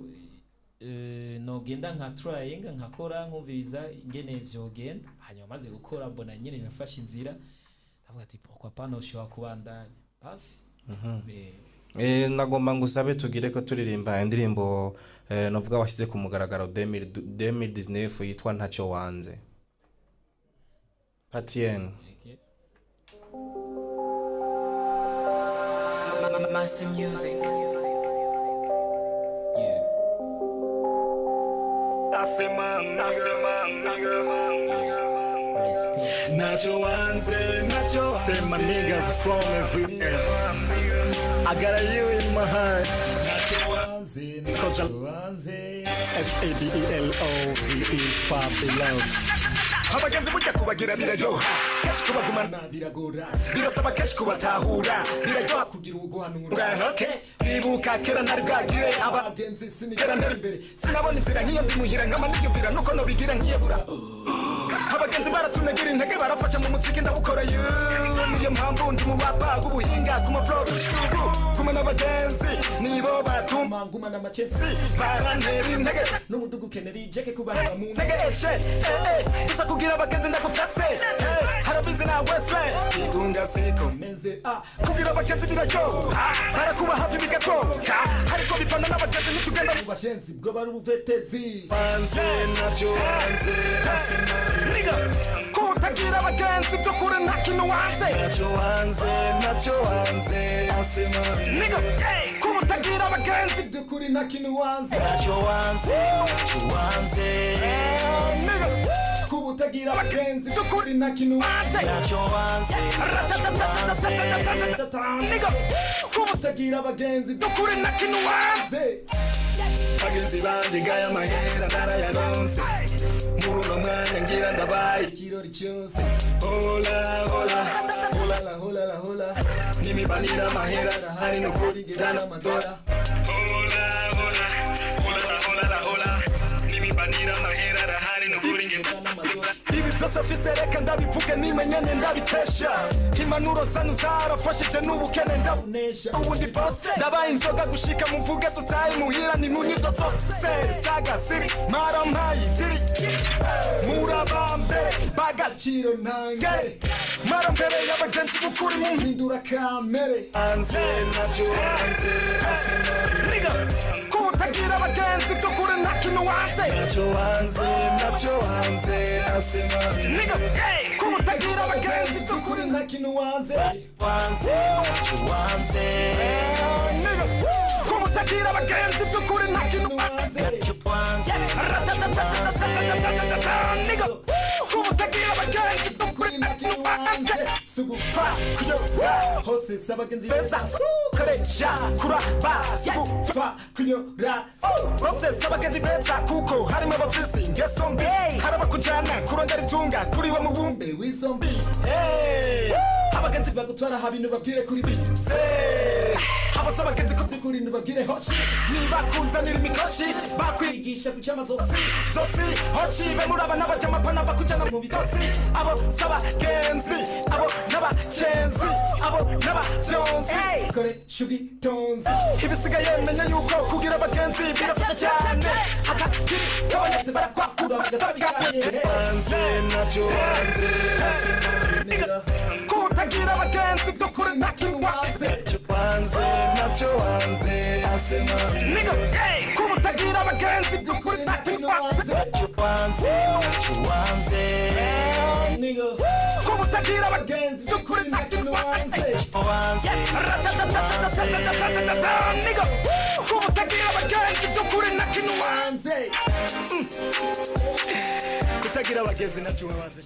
nogenda nka trying, nkakora, nkumviriza ingene vyogenda. Hanyuma maze gukora mbona nyene birafashe inzira, ndavuga ati: "Pourquoi pas, noshobora kubandanya basi." Nagomba ngusabe tugire ko turirimba indirimbo novuga washyize ku mugaragaro 2019 yitwa Ntacyo Wanze Patien. Okay. Master Music. Yeah. Nasema Let's go. Nacho wanze, nacho. Say my niggas from everywhere. I got you in my heart. Nacho wanze, nacho wanze. Fabilove, Fabilove. Abagenzi burya kubagira biraryoha, kenshi kubagumana biragora, birasaba kenshi kubatahura, biraryoha kugira uguhanura. Okay. Ndibuka kera ntari bwagire abagenzi, sinigera ntera imbere, sinabona inzira nk'iyo ndi muhira, nkama niyumvira nuko nobigira nkiyebura. Abagenzi baratunagira intege, barafasha mu muziki ndawukora yu, niyo mpamvu ndi mu bapa b'ubuhinga ku ma flow gushika ubu. Kumwe n'abagenzi nibo batuma ngumana amacetsi, barantera intege n'umudugu ukenera ijeke kubaraba mu ntege eshe gusa kugira abagenzi ndagutase harabizi na wese igunga siko meze ah. Kugira abagenzi biraryoha, barakuba hafi bigatoka, ariko bivana n'abagenzi, ntitugenda mu bashenzi bwo bari ubuvetezi. Wanze nacyo wanze. Nigga, kutagira abagenzi by'ukuri nta kintu wanze. Nacyo wanze, nacyo wanze. Nigga, kutagira abagenzi by'ukuri nta kintu wanze. Nacyo wanze, nacyo wanze. Nigga, kubutagira abagenzi by'ukuri nta kintu wanze. Nacyo wanze. Nigga, kubutagira abagenzi by'ukuri nta kintu wanze. Bagenzi banje ngaya mahera narayaronse, muri uno mwanya ngira ndabaye ikirori cyose. Hola hola hola la hola la hola, nimibanira amahera hari no kuri ngena amadora. Hola hola hola la hola la hola, nimibanira amahera arahari no kuri ngena amadora. Ibi byose mfise reka ndabivuge, nimenyane ndabikesha impanuro zanu zarafashije n'ubukene ndabunesha. Ubundi bose ndabaye inzoga gushika muvuge tutaye muhira ni munyizo zose saga siri marampaye idiri murabambere baga Agaciro ntangere. Mara mbere y'abagenzi b'ukuri mu Hindura kamere. Hanze ntacyo hanze hasi. Nigga, kutagira abagenzi by'ukuri nta kintu wanze. Ntacyo hanze, ntacyo hanze hasi. Nigga, kutagira abagenzi by'ukuri nta kintu wanze. Wanze, ntacyo wanze. Nigga, kutagira abagenzi by'ukuri nta kintu wanze. Wanze, nigga, kutagira abagenzi by'ukuri nta kintu wanze. Sugupfa kuyora hose s'abagenzi beza koresha kuraba. Sugupfa kuyora bose s'abagenzi beza, kuko harimo abafisi ingeso mbi, hari abakujana kurondera itunga kuri we mubumbe w'izombi. Abagenzi bagutwara habintu babwire kuri bi abo abagenzi kuri nubabwire hoshi. Niba kunzanira imikoshi bakwigisha ku cyamazosi zosi hoshi be muraba n'abajamapana bakujana mu bitosi. Abo s'abagenzi, abo n'abacenzi, abo n'abavyonzi. Koresha ubwitonzi. Ibisigaye menya yuko kugira abagenzi birafasha cyane. Akakiri kabonetse barakwakura bagasabikaye. Hanze ntacyo hanze hasi. Kutagira abagenzi by'ukuri nta kintu wanze. Hanze ntacyo hanze hasi. Nigga, kutagira abagenzi by'ukuri nta kintu wanze. Hanze ntacyo hanze. Nigga, kutagira abagenzi by'ukuri nta kintu wanze. Hanze nigga, kutagira abagenzi by'ukuri nta kintu wanze. Kutagira abagenzi ntacyo wanze.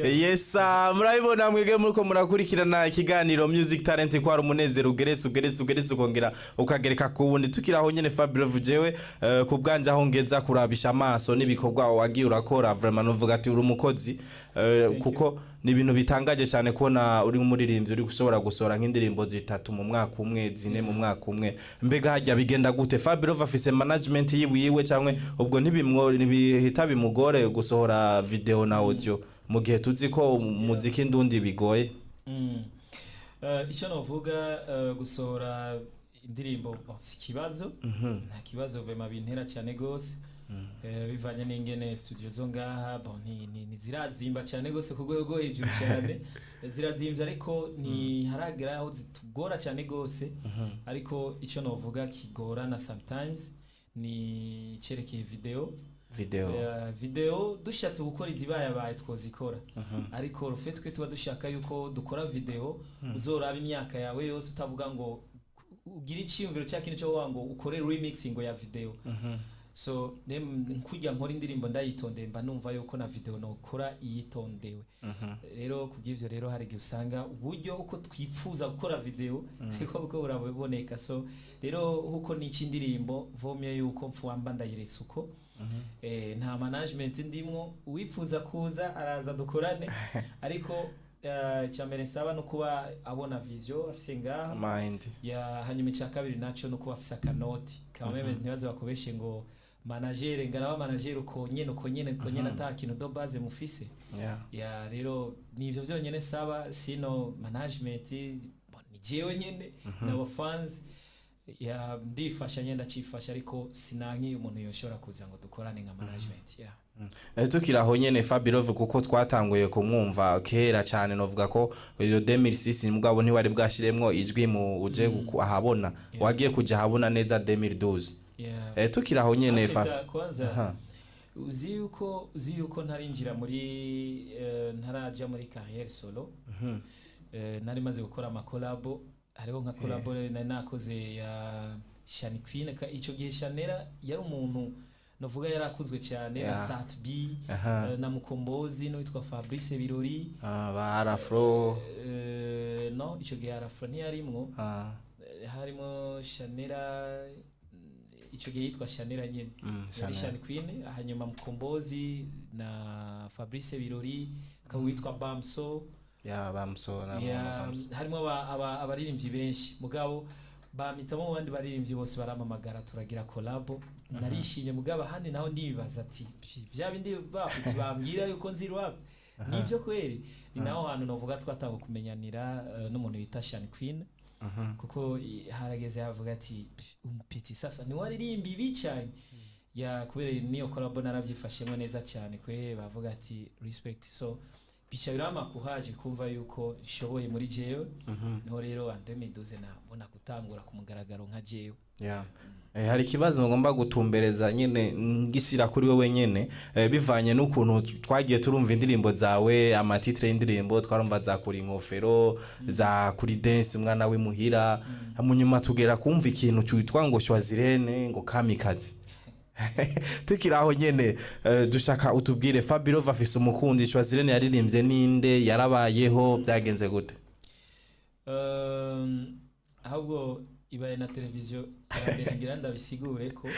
Yes, murabibona mwebwe muriko murakurikirana ikiganiro Music Talent ko hari umunezero ugeretse ugeretse ugeretse ukongera ukagereka ku wundi. Tukiri aho nyene, Fabio, jewe ku bwanje aho ngeza kurabisha amaso n'ibikorwa wagiye urakora, vraiment nuvuga ati uri umukozi, kuko ni ibintu bitangaje cyane kubona uri umuririmbyi uri gushobora gusohora nk'indirimbo zitatu mu mwaka umwe, zine mu mwaka umwe. Mbega hajya bigenda gute? Fabio afise management yiwiwe cyangwa ubwo ntibihita bimugore gusohora video na audio mu gihe tuzi ko umuziki ndundi bigoye? Icyo novuga, gusohora indirimbo, bon, si ikibazo, nta kibazo vraiment bintera cyane gose. Bivanye n'ingene studio zo ngaha, bon, ntizirazimba cyane gose ku rwego rwo hejuru cyane. Zirazimvye ariko ntiharagera aho zitugora cyane gose. Ariko icyo novuga kigorana sometimes ni cerekeye video. Video. Video dushatse gukora izibayabaye twozikora, ariko le fait twe tuba dushaka yuko dukora video uzoraba imyaka yawe yose, utavuga ngo ugire icyiyumviro cya kintu cyo kuvuga ngo ukore remixing ya video. So kujya nkora indirimbo ndayitondeye, mba numva yuko na video nokora iyitondewe. Rero kubw'ivyo rero hari igihe usanga uburyo uko twifuza gukora video siko buko buraboneka. So rero huko nica indirimbo vomye yuko mfuamba ndayiretse uko. Nta management ndimwo. Uwifuza kuza araza dukorane, ariko icyambere nsaba no kuba abona vision afise ngaha mind ya. Hanyuma icya kabiri naco no kuba afise akanoti kameme. Ntibaze bakubeshe ngo manager, ngaraba manager uko nyene uko nyene uko nyene ata kintu de base mufise. Ya, rero nivyo vyonyene saba, sino management, bon, ni jewe nyene n'aba fans ya ndifasha nyene, ndacifasha, ariko sinanki umuntu yoshobora kuza ngo dukorane nka management ya. Tukiri aho nyene, Fabirov, kuko twatanguye kumwumva kera cyane, novuga ko iyo 2006 mugabo ntiwari bwashiremwo ijwi mu uje ahabona. Wagiye kuja ahabona neza 2012. Tukiri aho nyene fa Afite kwanza uzi yuko ntarinjira muri ntaraja muri carrière solo, nari maze gukora amakolabo. Hariho nka collabo nari nakoze ya Shani Queen. Ico gihe Shanera yari umuntu novuga yari akuzwe cyane na Sat B, na Mukombozi n'uwitwa Fabrice Birori. Ah, ba Arafro. No, ico gihe Arafro ntiyarimwo. Harimo Shanera, ico gihe yitwa Shanera nyene, yari Shanera. Shani Queen, hanyuma Mukombozi na Fabrice Birori, akaba witwa Bamso. Ya, Bamso na Ya, Bamso. harimo abaririmbyi benshi, mugabo bampitamo mu bandi baririmbyi bose, barampamagara turagira collabo, narishimye. Mugabo ahandi naho ndibaza ati: "Vya bindi baputse bambwira yuko nzi rap nivyo kweri?" Ni naho hantu novuga twatanga kumenyanira n'umuntu bita Shani Queen, kuko harageze avuga ati: "Umupeti sasa niwaririmba ibi cyane." Ya, kubera niyo collabo naravyifashemo neza cyane kwe, bavuga ati respect. So bica birampa courage kumva yuko nshoboye muri jewe. Niho rero en 2012 nabona gutangura ku mugaragaro nka jewe. Yeah. Hari ikibazo ngomba gutumbereza nyene ngishyira kuri wewe nyene, bivanye n'ukuntu twagiye turumva indirimbo zawe, ama titres y'indirimbo twarumva za kuri inkofero, za kuri dance, umwana w'imuhira, mu nyuma tugera kumva ikintu cyitwa ngo Shwazirene, ngo Kamikazi. Tukiri aho nyene, dushaka utubwire, Fabirov afise umukunzi? Shwazirene yaririmbye ninde? Yarabayeho? Byagenze gute? Ahubwo ibaye na televiziyo ya mbere ngira ndabisigure ko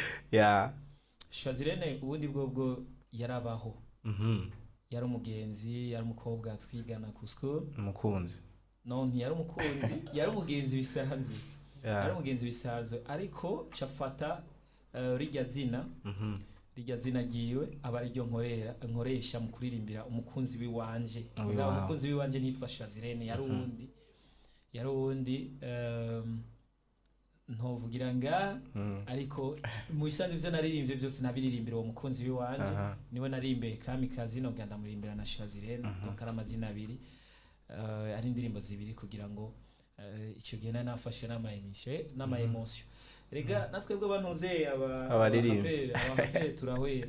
Shwazirene ubundi bwobwo yarabaho. Yari umugenzi, yari umukobwa twigana ku school. Umukunzi? No, ntiyari umukunzi, yari umugenzi bisanzwe. Yari umugenzi bisanzwe, ariko cafata rirya zina, rirya zina ryiwe aba ariryo nkorera nkoresha mu kuririmbira umukunzi wiwanje. Wiwawe. Mugabo umukunzi wiwanje ntitwa Shwazirene, yari uwundi, yari uwundi, ntovugira nga, ariko mu bisanzwe ivyo naririmbye byose nabiririmbira uwo mukunzi wiwanje. Niwe narimbiye Kamikazi, no ndamuririmbira na Shwazirene. Donc ari amazina abiri, ari indirimbo zibiri, kugira ngo icyo gihe nari nafashe n'ama émission, n'ama émotion. Rega natwebwe abantuze aba Abaririmbyi. Abaraperi turahwera.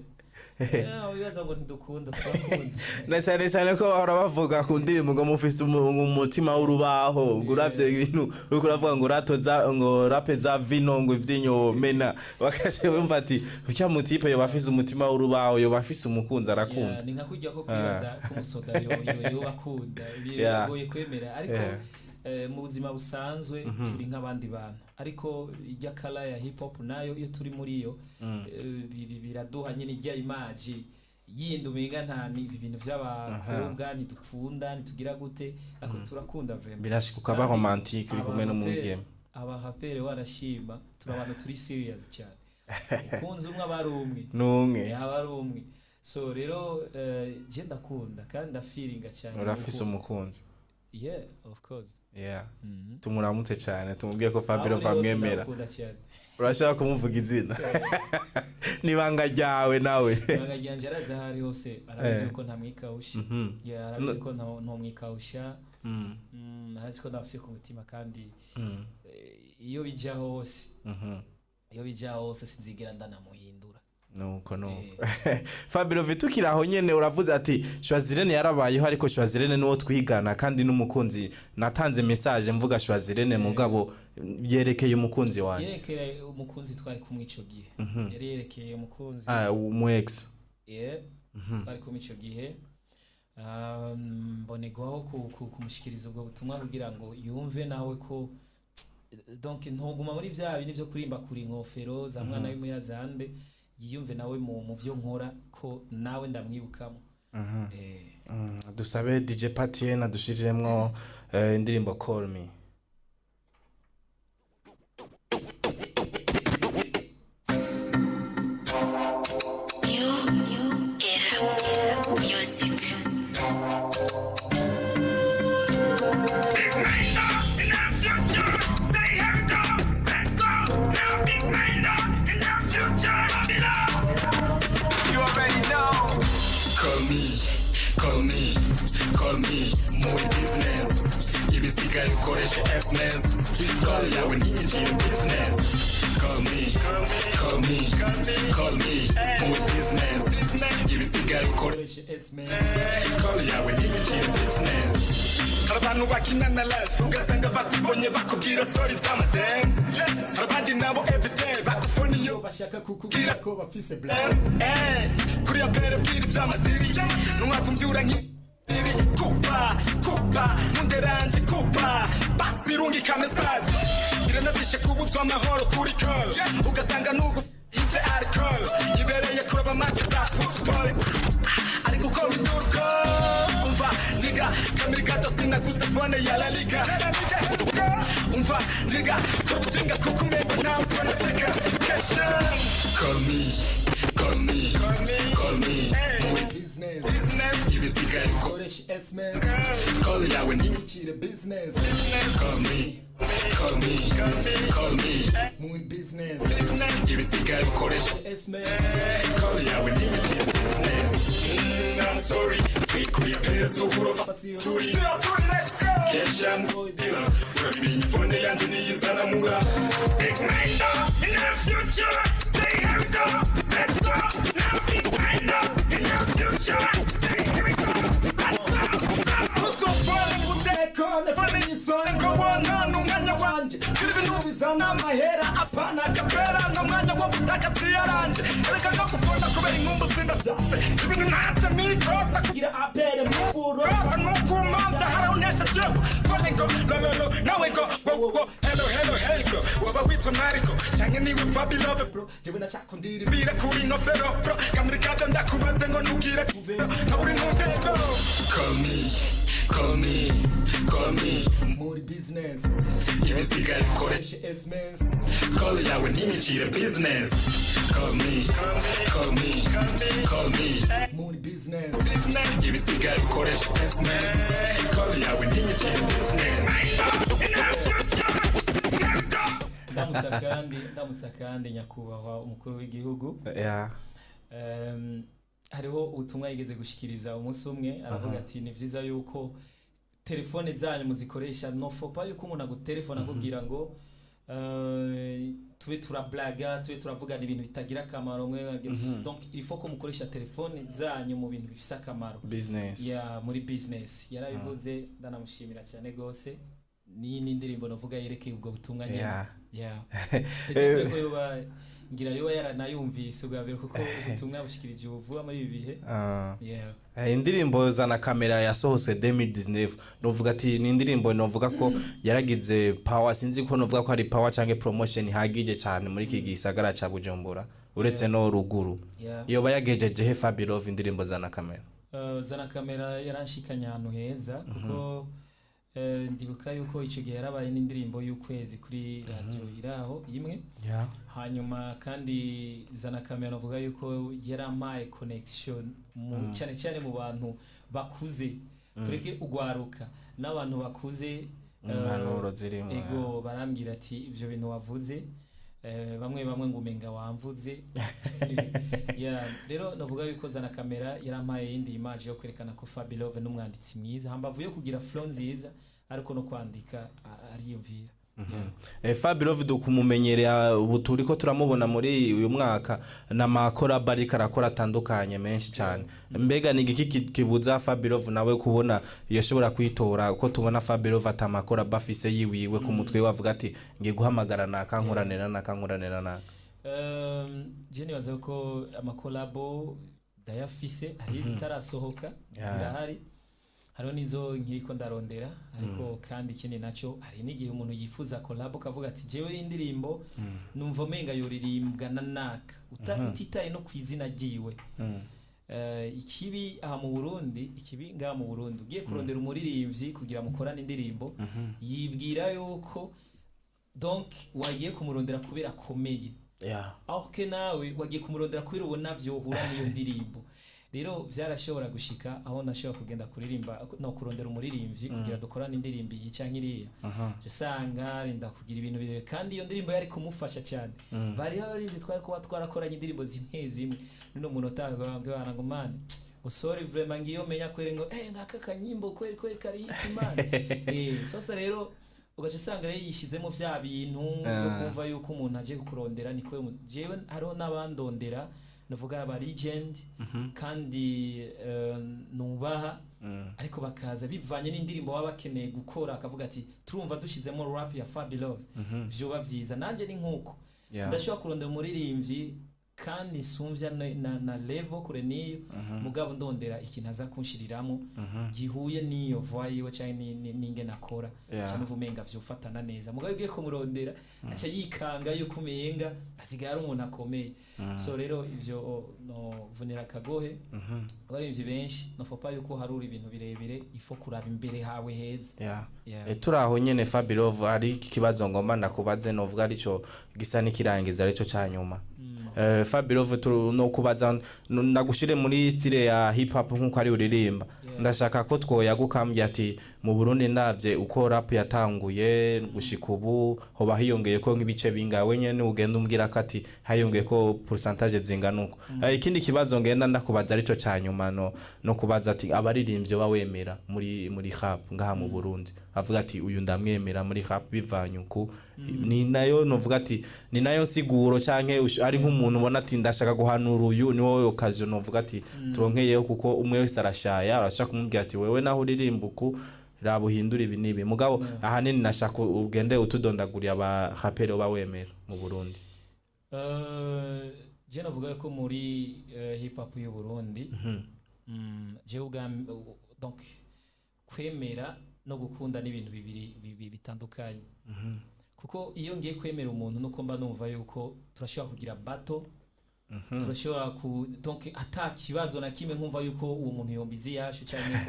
Bibaza ngo ntidukunda, turakunda. Na cyane cyane ko bahora bavuga ku ndirimbo ngo mufise umutima w'urubaho, ngo uravye ibintu uriko uravuga ngo ratoza, ngo rape za vino, ngo ivyinyo mena, bakaje bumva ati urya mutipe yoba afise umutima w'urubaho, yoba afise umukunzi, arakunda. Yeah, ni nka kurya ko kwibaza ko umusoda yo bakunda. Biragoye kwemera, ariko mu buzima busanzwe turi nk'abandi bantu, ariko ijya kala ya hip hop nayo iyo turi muri yo, biraduha nyine ijya image yindi umenga nta ni ibintu by'abakobwa, ntidukunda, ntitugira gute, ariko turakunda vraiment. Birashika ukaba Kandi romantique uri kumwe n'umwigeme? Abaraperi warashima, turi abantu turi serious cyane. Ukunze umwe aba ari umwe. N'umwe. Yaba ari umwe. So rero je ndakunda kandi ndafiringa cyane. Urafise umukunzi? Yeah, of course. Tumuramutse cyane, tumubwiye ko Fabio Aho uri hose amwemera. ndagukunda cyane. Urashaka kumuvuga izina? Nibanga ryawe nawe. Ibanga ryanje, arazi aho ari hose, arabizi yuko ntamwikawusha. Yeah, arabizi ko ntomwikawusha. Arazi ko ndafise ku mutima kandi iyo bija hose, iyo bija hose sinzigera ndanamuhindura. Nuko Fabio, tukiri aho nyene, uravuze ati Shwazirene yarabayeho, ariko Shwazirene nuwo twigana kandi n'umukunzi. Natanze message mvuga Shwazirene, mugabo yerekeye umukunzi wanje. Yerekeye umukunzi twari kumwe ico gihe, yari yerekeye umukunzi. Ah, umu ex. Yeah, twari kumwe ico gihe. Mbonerwaho kumushikiriza ubwo butumwa kugira ngo yumve nawe ko donc ntoguma muri vya bindi vyo kurimba kuri inkofero za mwana w'imuya zande, yiyumve nawe mu vyo nkora ko nawe ndamwibukamo. Dusabe DJ Patien adushiriremwo indirimbo Call Me. New Era Music. In the future, say here we go, let's go. Now big grinder in the future, below. You already know. Call me, call me, call me muri business. Ibisigaye ukoreshe SMS. Call yawe ntiyinjire business. Call me, call me, call me muri business. Ibisigaye ukoreshe SMS. Call yawe ntiyinjire business. Hari abantu bakina na life, ugasanga bakubonye bakubwira sorry z'amadem. Hari abandi nabo everyday bakufona iyo bashaka kukubwira ko bafise black. Kuri ya pere mbwira iby'amadiri, numwapfa mbyura nk'iri kupa kupa munderanje kupa basirungika message biranavishe kubuzwa amahoro kuri call, ugasanga nugu ije alcohol ibereye kuroba match za football, ari gukora indurko. Umva niga kamiri gato, sinaguze phone ya La Liga. Umva niga kubutinga kuko umengo ntawe ubona shika kesha. Call me, call me, call me, call me muri business. Business. Ibisigaye ukoreshe SMS. Call yawe ni ntiyinjire business. Call me, Call me, call me. Muri business. Ibisigaye ukoresha SMS. Call yawe ntinyigire business. I'm sorry. Kwikuye pera z'uburofa turi Kesha mudila. Urabimenya phone yanjye niyizanamura. Big Minder in the future. Say here we go, let's go. Now Big Minder in the future. Say here we go, let's go. Umwanya wanje turi ibintu bizana amahera apana kapera n'umwanya wo gutaka siyaranje reka no gufona kubera inkumbu sindafise ibintu nase mikosa Kugira apere mu buro. Nukumamvya harawunesha jebo fone ngo lololo nawe ngo wo wo hello hello hey bro waba witwa Mariko canke niwe Fabi Love bro Jewe nacakundira bira kuri nofero bro kamurikavyo ndakubaze ngo nugire naburi ntumbero. Call me, call me, call me. Muri business. Ibisigaye ukoresha SMS. Call yawe ntinyicire business. Call me, call me, call me. Muri business. Ibisigaye ukoresha SMS. Call yawe ntinyicire business. In the future. Here we go. Ndamusa kandi nyakubahwa umukuru w'igihugu. Hariho ubutumwa yigeze gushikiriza umunsi umwe, aravuga ati ni vyiza yuko telefone zanyu muzikoresha, no faut pas yuko umuntu agutelefona akubwira ngo tube turablaga, tube turavugana ibintu bitagira akamaro mwe. Donc il faut ko mukoresha telefone zanyu mu bintu bifise akamaro. Business. Ya, muri business. Yarabivuze, ndanamushimira cyane gose. Ni n'indirimbo navuga yerekeye ubwo butumwa nyene. Yeah, peut-être ko yoba ngira yoba yaranayumvise ubwa mbere, kuko ubutumwa bushikirije ubu vuba muri ibi bihe. Yeah. Indirimbo Zana Kamera yasohotse 2019, novuga ati ni indirimbo novuga ko yaragize power, sinzi ko novuga ko ari power canke promotion ihagije cyane muri iki gisagara ca Bujumbura uretse no ruguru. Yoba yagejeje he Fabi Love indirimbo Zana Kamera? Zana Kamera yaranshikanye ahantu heza, kuko ndibuka yuko ico gihe yarabaye n'indirimbo y'ukwezi kuri radio iraho imwe. Hanyuma kandi Zana Kamera navuga yuko yarampaye connection mu cyane cyane mu bantu bakuze, tureke ugwaruka n'abantu bakuze. Impanuro zirimo. Ego, barambwira ati ivyo bintu wavuze, bamwe bamwe ngo umenga wamvuze. Yeah, rero navuga yuko Zana Kamera yarampaye yindi image yo kwerekana ko Fabi Love n'umwanditsi mwiza, hambavu yo kugira flow nziza, ariko no kwandika ariyumvira. Yeah. Fabi Love dukumumenyerera ubu turiko turamubona muri uyu mwaka n'amakora ariko arakora atandukanye menshi cyane. Mbega ni igiki kibuza Fabi Love nawe kubona yoshobora kwitora, ko tubona Fabi Love atamakora bafise yiwiwe ku mutwe we, avuga ati ngiye guhamagara naka nkoranira naka nkoranira naka? Je nibaza ko amakolabo ndayafise, hari izitarasohoka zirahari, hariho n'izo nkiriko ndarondera. Ariko kandi ikindi naco, hari n'igihe umuntu yifuza collabo kavuga ati jewe indirimbo numva umenga yoririmbwa na naka, utitaye no kwizina ryiwe. Ikibi aha mu Burundi, ikibi ngaha mu Burundi, ugiye kurondera umuririmbyi kugira mukorane indirimbo, yibwira yuko donc wagiye kumurondera kubera akomeye, aho ke nawe wagiye kumurondera kubera ubona vyohura n'iyo ndirimbo. Rero vyarashobora gushika aho nashobora kugenda kuririmba no kurondera umuririmbyi kugira dukorane indirimbo iyi canke iriya, usanga rinda kugira ibintu birebire, kandi iyo ndirimbo yari kumufasha cyane. Bariho abaririmbyi twari kuba twarakoranye indirimbo zimwe zimwe, none umuntu utanga ngo man, ngo sorry vraiment, ngiyo menya kwere ngo ngaka kanyimbo kweri kweri kari hit man. Sasa rero ugaca usanga rero yishizemo vya bintu byo kumva yuko umuntu aje kukurondera niko jewe hariho n'abandondera, navuga aba legend kandi nubaha, ariko bakaza bivanye n'indirimbo baba bakeneye gukora, akavuga ati turumva dushizemo rap ya Fabi Love vyoba vyiza. Nanje ni nkuko ndashobora kurondera umuririmbyi kandi sumvya na level kure niyo, mugabo ndondera ikintu aza kunshyiriramo gihuye n'iyo voix yiwe canke n'ingene akora, cyane umenga vyofatana neza. Mugabo ugiye kumurondera aca yikanga yuko umenga asigaye ari umuntu akomeye. So rero ivyo no vunira akagohe abaririmbyi benshi, no faut pas yuko harura ibintu birebire, ifo kuraba imbere hawe heza. Yeah. Turi aho nyene, Fabi Love, hari ikibazo ngomba ndakubaze, novuga arico gisa n'ikirangiza, arico ca nyuma. Fabi Love, no kubaza ndagushire muri style ya hip hop nkuko ari uririmba. Ndashaka ko twoyaguka, ambwira ati mu Burundi ndavye uko rap yatanguye gushika ubu, hoba hiyongeye ko nk'ibice bingahe? Wenyene ugenda umbwira ko ati hiyongeye ko pourcentage zingana uko. Ikindi kibazo ngenda ndakubaza, arico ca nyuma, no kubaza ati abaririmbyi ba wemera muri rap ngaha mu Burundi, avuga ati uyu ndamwemera muri rap bivanye uku, ni nayo novuga ati ni nayo nsiguro, canke ari nk'umuntu ubona ati ndashaka guhanura uyu, ni wowe occasion novuga ati turonkeyeho, kuko umwe wese arashaya, arashaka kumubwira ati wewe naho uririmba uku, raba uhindure ibi n'ibi. Mugabo ahanini nashaka ugende utudondaguriye aba raperi uba wemera mu Burundi. Je navuga ko muri hip hop y'u Burundi, jewe ubwa donc kwemera no gukunda n'ibintu bibiri bitandukanye, kuko iyo ngiye kwemera umuntu nuko mba numva yuko turashobora kugira battle, turashobora ku donc ata kibazo na kimwe, nkumva yuko uwo muntu yombizi yashu cyangwa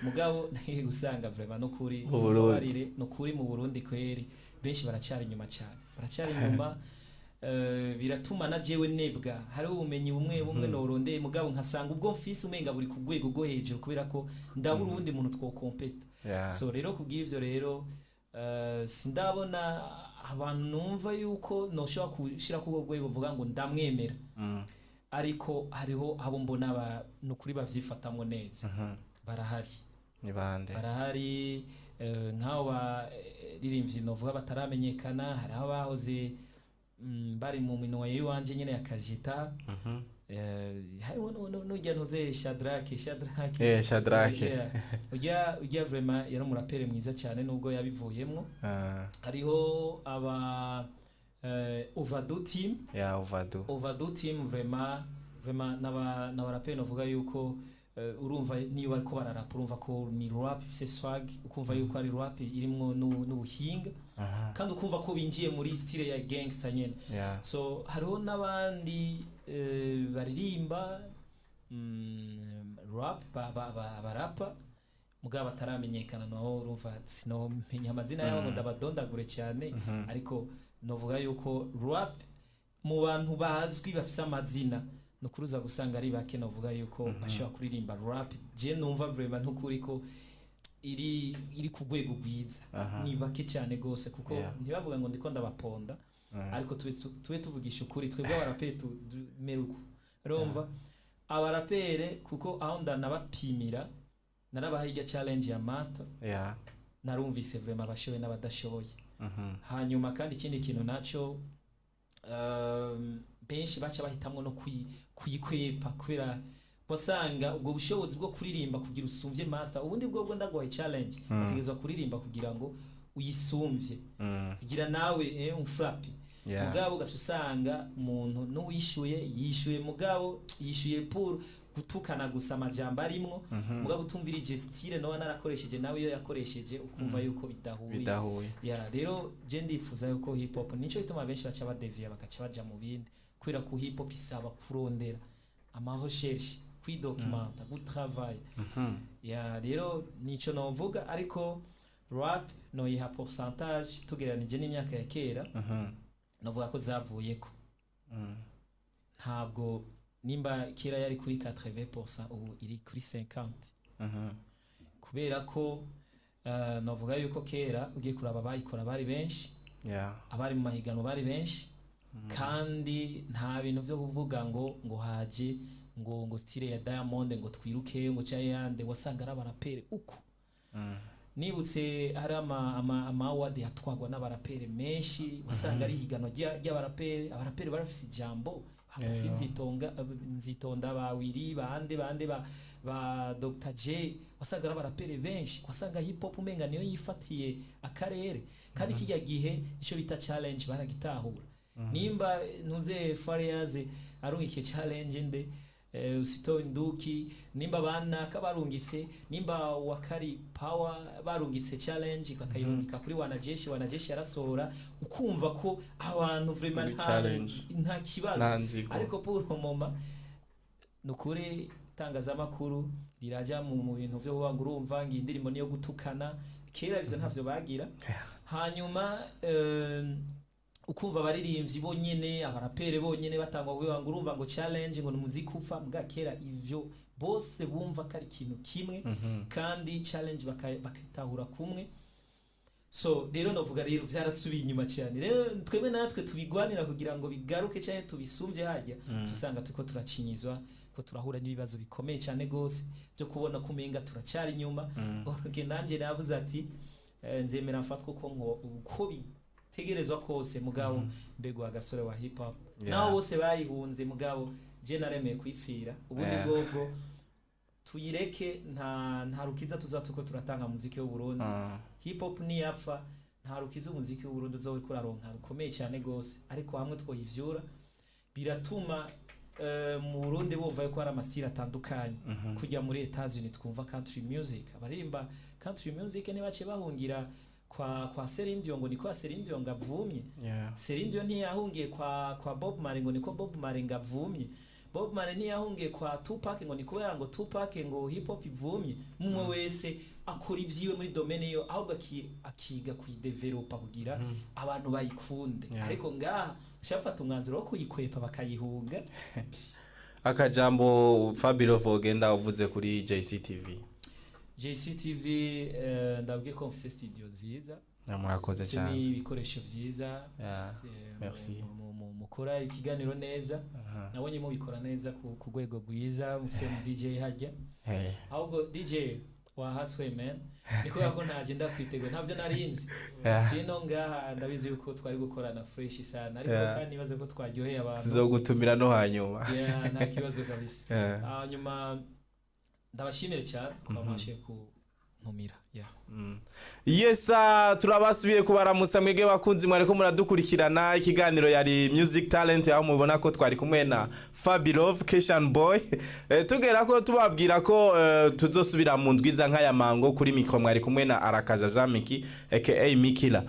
mugabo nagiye gusanga vraiment no kuri Mu Burundi. Mubabarire, no kuri mu Burundi kweri benshi baracyari inyuma cyane, baracyari inyuma. Biratuma na jewe nebwa hariho ubumenyi bumwe bumwe norondeye, mugabo nkasanga ubwo mfise umenga buri ku rwego rwo hejuru, kubera ko ndabura uwundi muntu twokompeta. So rero kubw'ivyo rero, sindabona abantu numva yuko noshobora kushira ku rwego mvuga ngo ndamwemera, ariko hariho abo mbona nukuri bavyifatamwo neza, barahari. Ni bande? Barahari, nk'abo baririmbyi novuga bataramenyekana, hariho abahoze bari mu minwe y'iwanje nyene ya Kajita. Hariho n'urya ntuze Shadrake. Shadrake. Yeah. Urya vraiment yari umuraperi mwiza cyane nubwo yabivuyemwo. Hariho aba Ovado Team. Ya, Ovado. Ovado Team vraiment n'abaraperi novuga yuko urumva niyo bariko bararapa, urumva ko ni rap ifise swag, ukumva yuko ari rap irimwo n'ubuhinga, kandi ukumva ko binjiye muri style ya gangster nyene. So hariho n'abandi baririmba rap barapa mugabo bataramenyekana, naho urumva sinomenya amazina yabo ngo ndabadondagure cyane, ariko novuga yuko rap mu bantu bazwi bafise amazina nukuruza gusanga ari bake. Novuga yuko bashobora kuririmba rap je numva vraiment ntukuri ko iri ku rwego rwiza, ni bake cyane gose, kuko ntibavuga ngo ndiko ndabaponda, ariko tube tuvugisha ukuri, twebwe abaraperi tumera uko. Urumva abarapere, kuko aho ndanabapimira, narabaha irya challenge ya master, narumvise vraiment abashoboye n'abadashoboye. Hanyuma kandi ikindi kintu naco, benshi baca bahitamwo no kuyikwepa, kubera wasanga ubwo bushobozi bwo kuririmba kugira usumvye master, ubundi bwo ndaguhaye challenge, utegerezwa kuririmba kugira ngo uyisumvye, kugira nawe umfrape. Mugabo ugaca usanga umuntu n'uwishyuye yishyuye, mugabo yishyuye pour gutukana gusa amajambo arimwo, mugabo utumvirije style noba narakoresheje nawe iyo yakoresheje, ukumva yuko bidahuye. Bidahuye. Ya, rero je ndifuza yuko hip hop, nico gituma benshi baca badeviya bagaca baja mu bindi, kubera ko hip hop isaba kurondera ama recherche, kwidocumenta, gutravailler. Ya, rero nico novuga, ariko rap noyiha pourcentage tugereranije n'imyaka ya kera, novuga ko zavuyeko. Ntabwo nimba kera yari kuri 80%, ubu iri kuri 50, kubera ko novuga yuko kera ugiye kuraba abayikora bari benshi, abari mu mahiganwa bari benshi, kandi nta bintu byo kuvuga ngo haje ngo style ya Diamond ngo twiruke ngo cya yande, wasanga ari abaraperi uko. Nibutse hari ama award yatwagwa n'abaraperi menshi, wasanga ari higanwa ry'abaraperi, abaraperi barafise ijambo. Sinzitonga nzitonda ba Willy bande bande ba Dr J, wasanga ari abaraperi benshi, wasanga hip hop umenga niyo yifatiye akarere. Kandi kijya gihe icyo bita challenge baragitahura, nimba ntuze Fariaz arungikiye challenge nde, usito nduki, nimba banaka barungitse, nimba wakari power barungitse challenge bakayirungika kuri wanajeshi, wanajeshi yarasohora, ukumva ko abantu vraiment Muri challenge. nta kibazo. Nta nzigo. Ariko pour le moment nukuri itangazamakuru rirajya mu bintu byo kuvuga ngo urumva ngo iyi ndirimbo niyo gutukana, kera ivyo ntavyo bagira. Hanyuma ukumva abaririmbyi bonyene, abarapere bonyene batangwa kuvuga ngo urumva ngo challenge ngo ni umuziki upfa, mbwa kera ivyo Bose bumva ko ari ikintu kimwe kandi challenge bakitahura kumwe. So rero novuga rero vyarasubiye inyuma cyane. Rero twebwe natwe tubigwanira kugira ngo bigaruke cyane, tubisumbye hajya usanga tuko turacinyizwa, ko turahura n'ibibazo bikomeye cyane gose byo kubona kumenga turacyari inyuma. Okay, nanje navuze ati nzemera mfatwa uko bitegerezwa kose, mugabo mbego agasore wa hip hop naho bose bayihunze, mugabo je naremeye kwifira ubundi bwobwo tuyireke. Nta rukiza tuzaba tuko turatanga muziki w'u Burundi. Hip hop niyapfa, nta rukiza umuziki w'u Burundi uzoba uriko uraronka rukomeye cyane gose. Ariko hamwe twoyivyura, biratuma mu Burundi bumva yuko hari ama style atandukanye. Kujya muri Etats-Unis twumva country music, abaririmba country music ntibaciye bahungira kwa Celine Dion ngo niko Celine Dion ngo avumye. Celine Dion ntiyahungiye kwa Bob Marley ngo niko Bob Marley ngo avumye. Bob Marley ntiyahungiye kwa Tupac ngo ni kubera ngo Tupac ngo hip hop ivumye. Mumwe wese akora ivyiwe muri domaine yo, ahubwo akiga kuyidevelopa kugira abantu bayikunde. Ariko ngaha shafata umwanzuro wo kuyikwepa bakayihunga. Akajambo Fabio Vogenda uvuze kuri JCTV. JCTV, ndabwiye ko mfise studio nziza. Murakoze mfise cyane. n'ibikoresho vyiza. Merci. Mukora ikiganiro neza. Nabonye mubikora neza ku rwego rwiza. Mufise mu DJ hajya. Hey. Ahubwo DJ wahaswe man, ni kubera ko ntaje ndakwitegura, ntabyo narinzi. Sino ngaha ndabizi yuko twari gukorana fresh sana, ariko kandi nibaze ko twaryoheye abantu. Tuzogutumira no hanyuma. Yeah, nta kibazo kabisa. Hanyuma ndabashimire cyane kuba mwashoboye kuntumira, yeah. Yes, turabasubiye kubaramutsa mwebwe bakunzi mwariko muradukurikirana. Ikiganiro yari Music Talent, aho mubona ko twari kumwe na Fabilove Keshan Boy. Tugera ko tubabwira ko tuzosubira mu ndwiza nk'aya mango. Kuri micro mwari kumwe na Arakaza Jean Miki aka Mikila.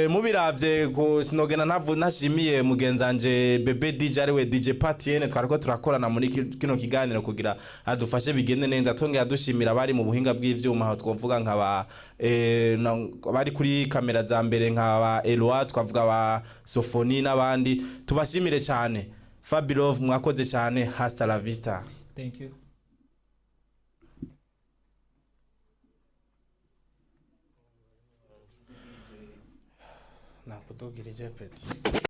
Mubiravye ko sinogena ntavu ntashimiye mugenzanje Bebe DJ, ariwe DJ Patienne, twariko turakorana muri kino kiganiro kugira adufashe bigende neza. Twongera dushimira abari mu buhinga bw'ivyuma, aho twovuga nka ba bari kuri kamera za mbere nka ba Eloi, twavuga ba Sofoni n'abandi. Tubashimire cyane. Fabilove, mwakoze cyane. Hasta la vista. Thank you. Nakudugirije petit.